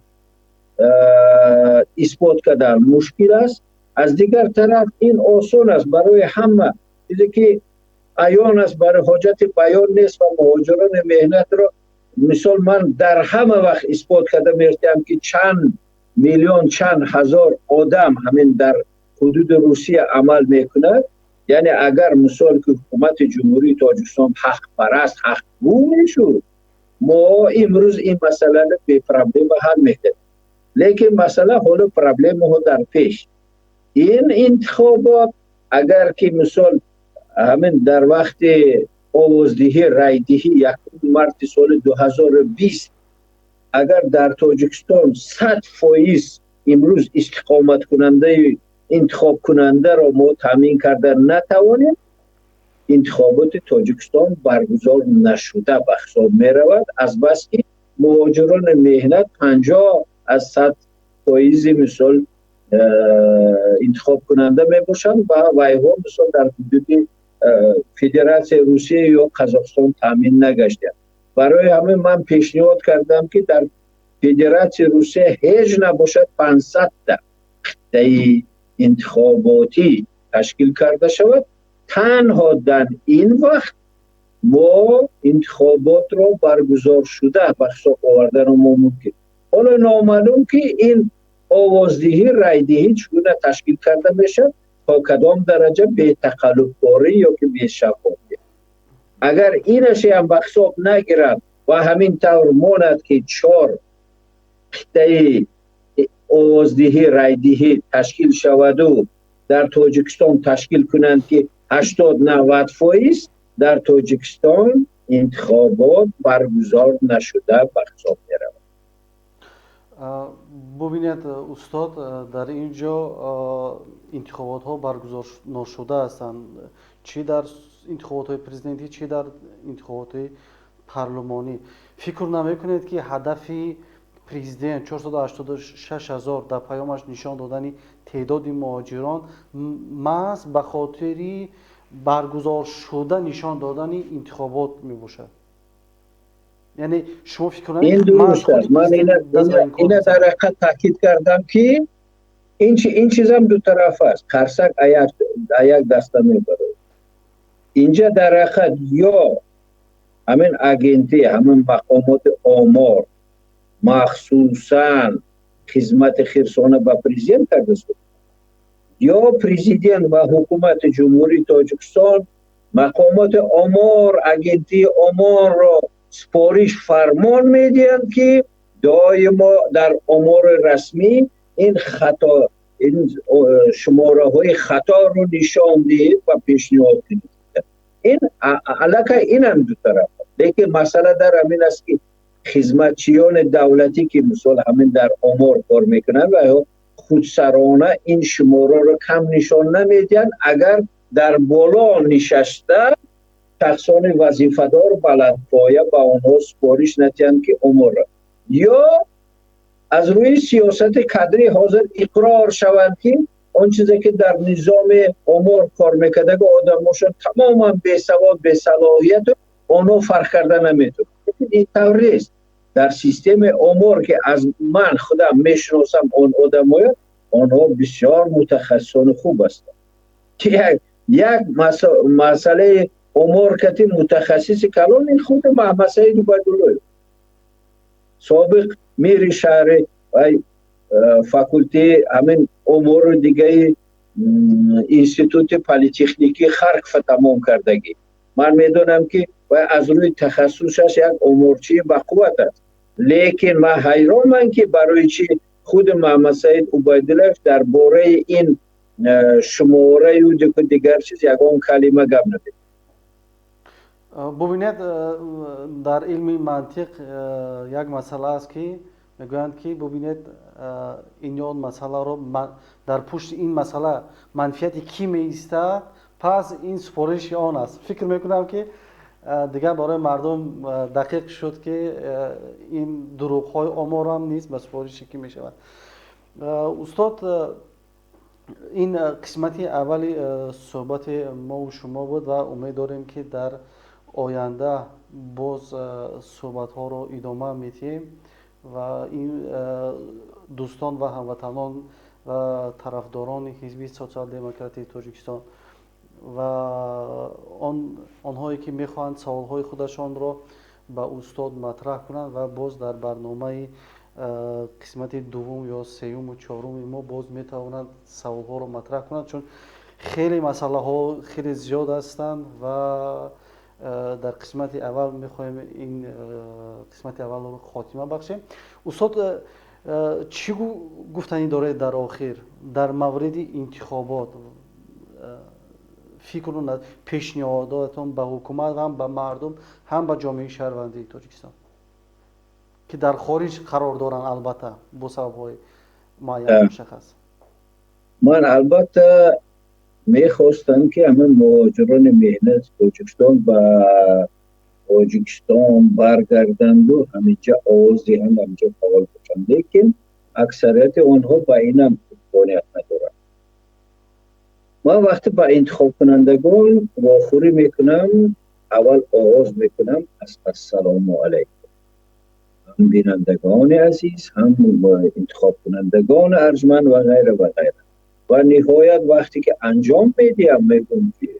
исбот кардан мушкил аст, аз дигар тараф ин осон аст барои ҳама. Чизе ки аён аст, барои ҳоҷати баён нест. Ва муҳоҷирони меҳнатро, мисол, ман дар ҳама вақт исбот карда мертиҳам, ки чанд миллион, чанд ҳазор одам ҳамин дар ҳудуди Русия амал мекунад. Яъне агар, мисол, ки ҳукумати Ҷумҳурии Тоҷикистон ҳақпараст, ҳақгӯ мешуд, мо имрӯз ин масъаларо бепроблема ҳал мекардем. Лекин масъала ҳоло, проблемаҳо дар пеш. Ин интихобот агар ки, мисол, ҳамин дар вақти овоздиҳӣ, райдиҳӣ 1 марти соли 2020 агар дар Тоҷикистон 100% имрӯз истиқоматкунандаи интихобкунандаро мо таъмин карда натавонем, интихоботи Тоҷикистон баргузор нашуда ба ҳисоб меравад, азбаски муҳоҷирони меҳнат 50%-и, мисол, интихобкунанда мебошанд ва вайҳо, мисол, дар ҳудуди Федератсияи Русия ё Қазоқистон таъмин нагаштанд. Барои ҳамин ман пешниҳод кардам, ки дар Федератсияи Русия ҳеҷ набошад 500-та қитъаи интихоботӣ ташкил карда шавад. Танҳо дар ин вақт мо интихоботро баргузор шуда ба ҳисоб овардану мо мумкин. Ҳоло номаълум, ки ин овоздиҳӣ, райдиҳӣ чӣ гуна ташкил карда мешавад, то кадом дараҷа бетақаллубкорӣ ё ки бешаффофият. Агар инашам ба ҳисоб нагирад ва ҳамин тавр монад, ки чор қитъаи овоздиҳӣ, райдиҳӣ ташкил шаваду дар Тоҷикистон ташкил кунанд, ки 80-90%, дар Тоҷикистон интихобот баргузор нашуда ба ҳисоб меравад. Бубинед, устод, дар ин ҷо интихоботҳо баргузор ношуда ҳастанд, чӣ дар интихоботҳои президентӣ, чӣ дар интихоботҳои парлумонӣ. Фикр намекунед, ки ҳадафи президент 486 ҳазор дар паёмаш нишон додани теъдоди муҳоҷирон маҳз ба хотири баргузор шуда нишон додани интихобот мебошад? Яъне шумо фикр Ин дуруст аст. Ман ина дар ҳақиқат таъкид кардам, ки ин чизам дутарафа аст, қарсак аяк даста мебарад. Инҷа дар ҳақиқат ё ҳамин агентӣ, ҳамин мақомоти омор махсусан хизмати хирсона ба президент карда шуд, ё президент ва ҳукумати Ҷумҳурии Тоҷикистон мақомоти омор, агентии оморро супориш, фармон медиҳанд, ки доимо дар омори расмӣ ин хато, ин шумораҳои хаторо нишон диҳед ва пешниҳод кунед. Ин аллакай инам дутараф. Лекин масъала дар ҳамин аст, ки хизматчиёни давлатӣ, ки, мисол, ҳамин дар омор кор мекунанд, ва худсарона ин шумораро кам нишон намедиҳанд, агар дар боло нишаста шахсони вазифадор, баландпоя ба онҳо супориш надиҳанд, ки оморро ё аз рӯи сиёсати кадрӣ ҳозир иқрор шаванд, ки он чизе ки дар низоми омор кор мекардаги одамошон тамоман бесавод, бесалоҳияту онҳо фарқ карда наметавонанд. Ин тавр нест. Дар системаи омор, ки аз ман худам мешиносам он одамоя, онҳо бисёр мутахассисони хуб ҳастанд, ки як масъалаи омор кати мутахассиси калон ин худи Маҳмадсаид Убайдуллоев, собиқ мери шаҳри, факултеи ҳамин омору дигаи Институти политехникии Харкова тамом кардагӣ. Ман медонам, ки вай аз рӯи тахассусаш як оморчии бақувват аст. Лекин ман ҳайронам, ки барои чӣ худи Маҳмадсаид Убайдуллоев дар бораи ин Шумораю дигар чиз ягон калима гап намезанад. Бубинед, дар илми мантиқ як масъала аст, ки мегӯянд, ки бубинед, ин ё он масъаларо, дар пушти ин масъала манфиати кӣ меистад, пас ин супориши он аст. Фикр мекунам, ки дигар барои мардум дақиқ шуд, ки ин дурӯғҳои оморам низ ба супориши кӣ мешавад. Устод, ин қисмати аввали суҳбати мову шумо буд ва умед дорем, ки дар оянда боз суҳбатҳоро идома медиҳем ва ин дӯстон ва ҳамватанон ва тарафдорони Ҳизби Сотсиал-демократии Тоҷикистон ва онҳое, ки мехоҳанд саволҳои худашонро ба устод матраҳ кунанд, ва боз дар барномаи қисмати дуввум ё сеюму чоруми мо боз метавонанд саволҳоро матраҳ кунанд, чун хеле масъалаҳо хеле зиёд ҳастанд ва дар қисмати аввал мехоҳем ин қисмати аввалро хотима бахшем. Устод, чӣ гуфтанӣ доред дар охир дар мавриди интихобот, фикру пешниҳодотон ба ҳукумат, ҳам ба мардум, ҳам ба ҷомеаи шаҳрвандии Тоҷикистон, ки дар хориҷ қарор доранд, албатта бо сабабҳои муайян, мушаххас? Ман албатта мехостам, ки ҳамин муҳоҷирони меҳнати Тоҷикистон ба Тоҷикистон баргарданду ҳаминҷа овоз диҳанд, ҳаминҷа фаъол бошанд, лекин аксарияти онҳо ба инам имконият надоранд. Ман вақте ба интихобкунандагон вохӯрӣ мекунам, аввал оғоз мекунам аз «Ассалому алайкум», ҳам бинандагони азиз, ҳам интихобкунандагони арҷманд ва ғайра ва ғайра. Ва ниҳоят вақте ки анҷом медиҳам, мегӯм, ки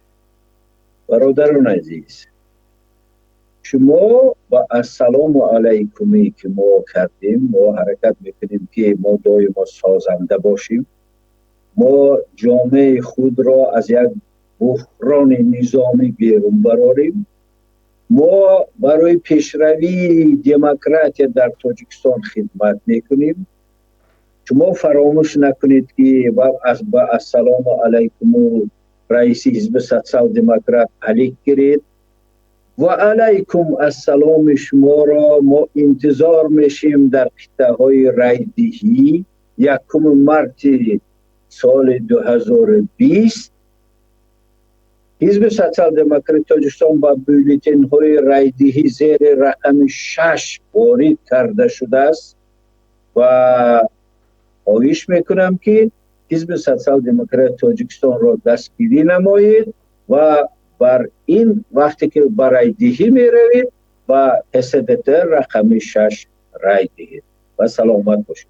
бародарони азиз, шумо ба «Ассалому алайкуме» ки мо кардем, мо ҳаракат мекунем, ки мо доимо созанда бошем, мо ҷомеаи худро аз як буҳрони низомӣ берун барорем, мо барои пешравии демократия дар Тоҷикистон хидмат мекунем. Шумо фаромӯш накунед, ки ба «Ассалому алайкуму» раиси Ҳизби Социал-демократ алик гиред ва алайкум ассаломи шуморо мо интизор мешем дар қитъаҳои райдиҳӣ 1 марти соли 2020. Ҳизби Социал-демократи Тоҷикистон ба бюллетенҳои райдиҳӣ зери рақами 6 ворид карда шудааст ва хоҳиш мекунам, ки Ҳизби Социал-демократи Тоҷикистонро дастгирӣ намоед ва бар ин вақте ки ба райдиҳӣ меравед, ба ҳсдт рақами 6 рай диҳед ва саломат бошед.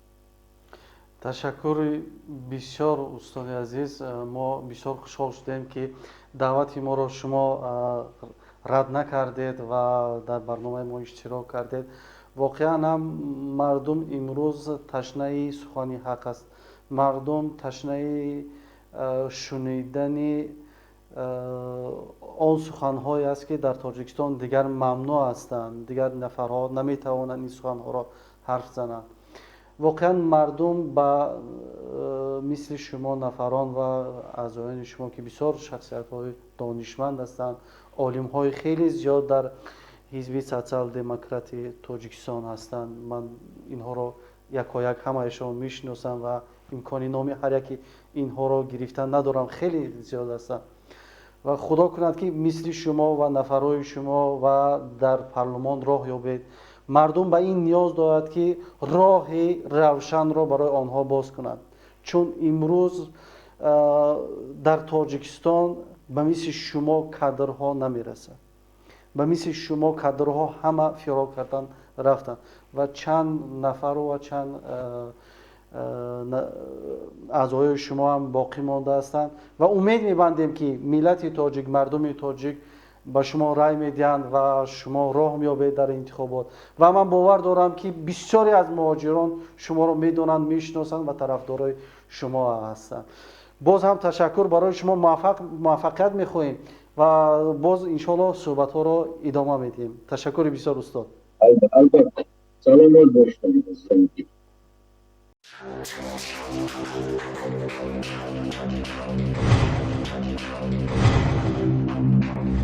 Ташаккури бисёр, устоди азиз. Мо бисёр хушҳол шудем, ки даъвати моро шумо рад накардед ва дар барномаи мо иштирок кардед. Воқеан ҳам мардум имрӯз ташнаи сухани ҳақ аст, мардум ташнаи шунидани он суханҳое аст, ки дар Тоҷикистон дигар мамнӯъ ҳастанд, дигар нафарҳо наметавонанд ин суханҳоро ҳарф зананд. Воқеан мардум ба мисли шумо нафарон ва аъзоёни шумо, ки бисёр шахсиятҳои донишманд ҳастанд, олимҳои хеле зиёд дар Ҳизби Социал-демократи Тоҷикистон ҳастанд, ман инҳоро якояк ҳамаашон мешиносам ва имкони номи ҳар яки инҳоро гирифтан надорам, хеле зиёд ҳастанд. Ва худо кунад, ки мисли шумо ва нафарҳои шумо ва дар парлумон роҳ ёбед. Мардум ба ин ниёз дорад, ки роҳи равшанро барои онҳо боз кунад, чун имрӯз дар Тоҷикистон ба мисли шумо кадрҳо намерасад. Ба мисли шумо кадрҳо ҳама фирор кардан рафтанд ва чанд нафару ва чанд аъзоёи шумо ҳам боқӣ монда ҳастанд. Ва умед мебандем, ки миллати тоҷик, мардуми тоҷик ба шумо рай медиҳанд ва шумо роҳ меёбед дар интихобот. Ва ман бовар дорам, ки бисёре аз муҳоҷирон шуморо медонанд, мешиносанд ва тарафдорои шумо ҳастанд. Боз ҳам ташаккур барои шумо, муваффақият мехоҳем ва боз иншоалло суҳбатҳоро идома медиҳем. Ташаккури бисёр, устод. Албатта, саломат бошед. Thank you.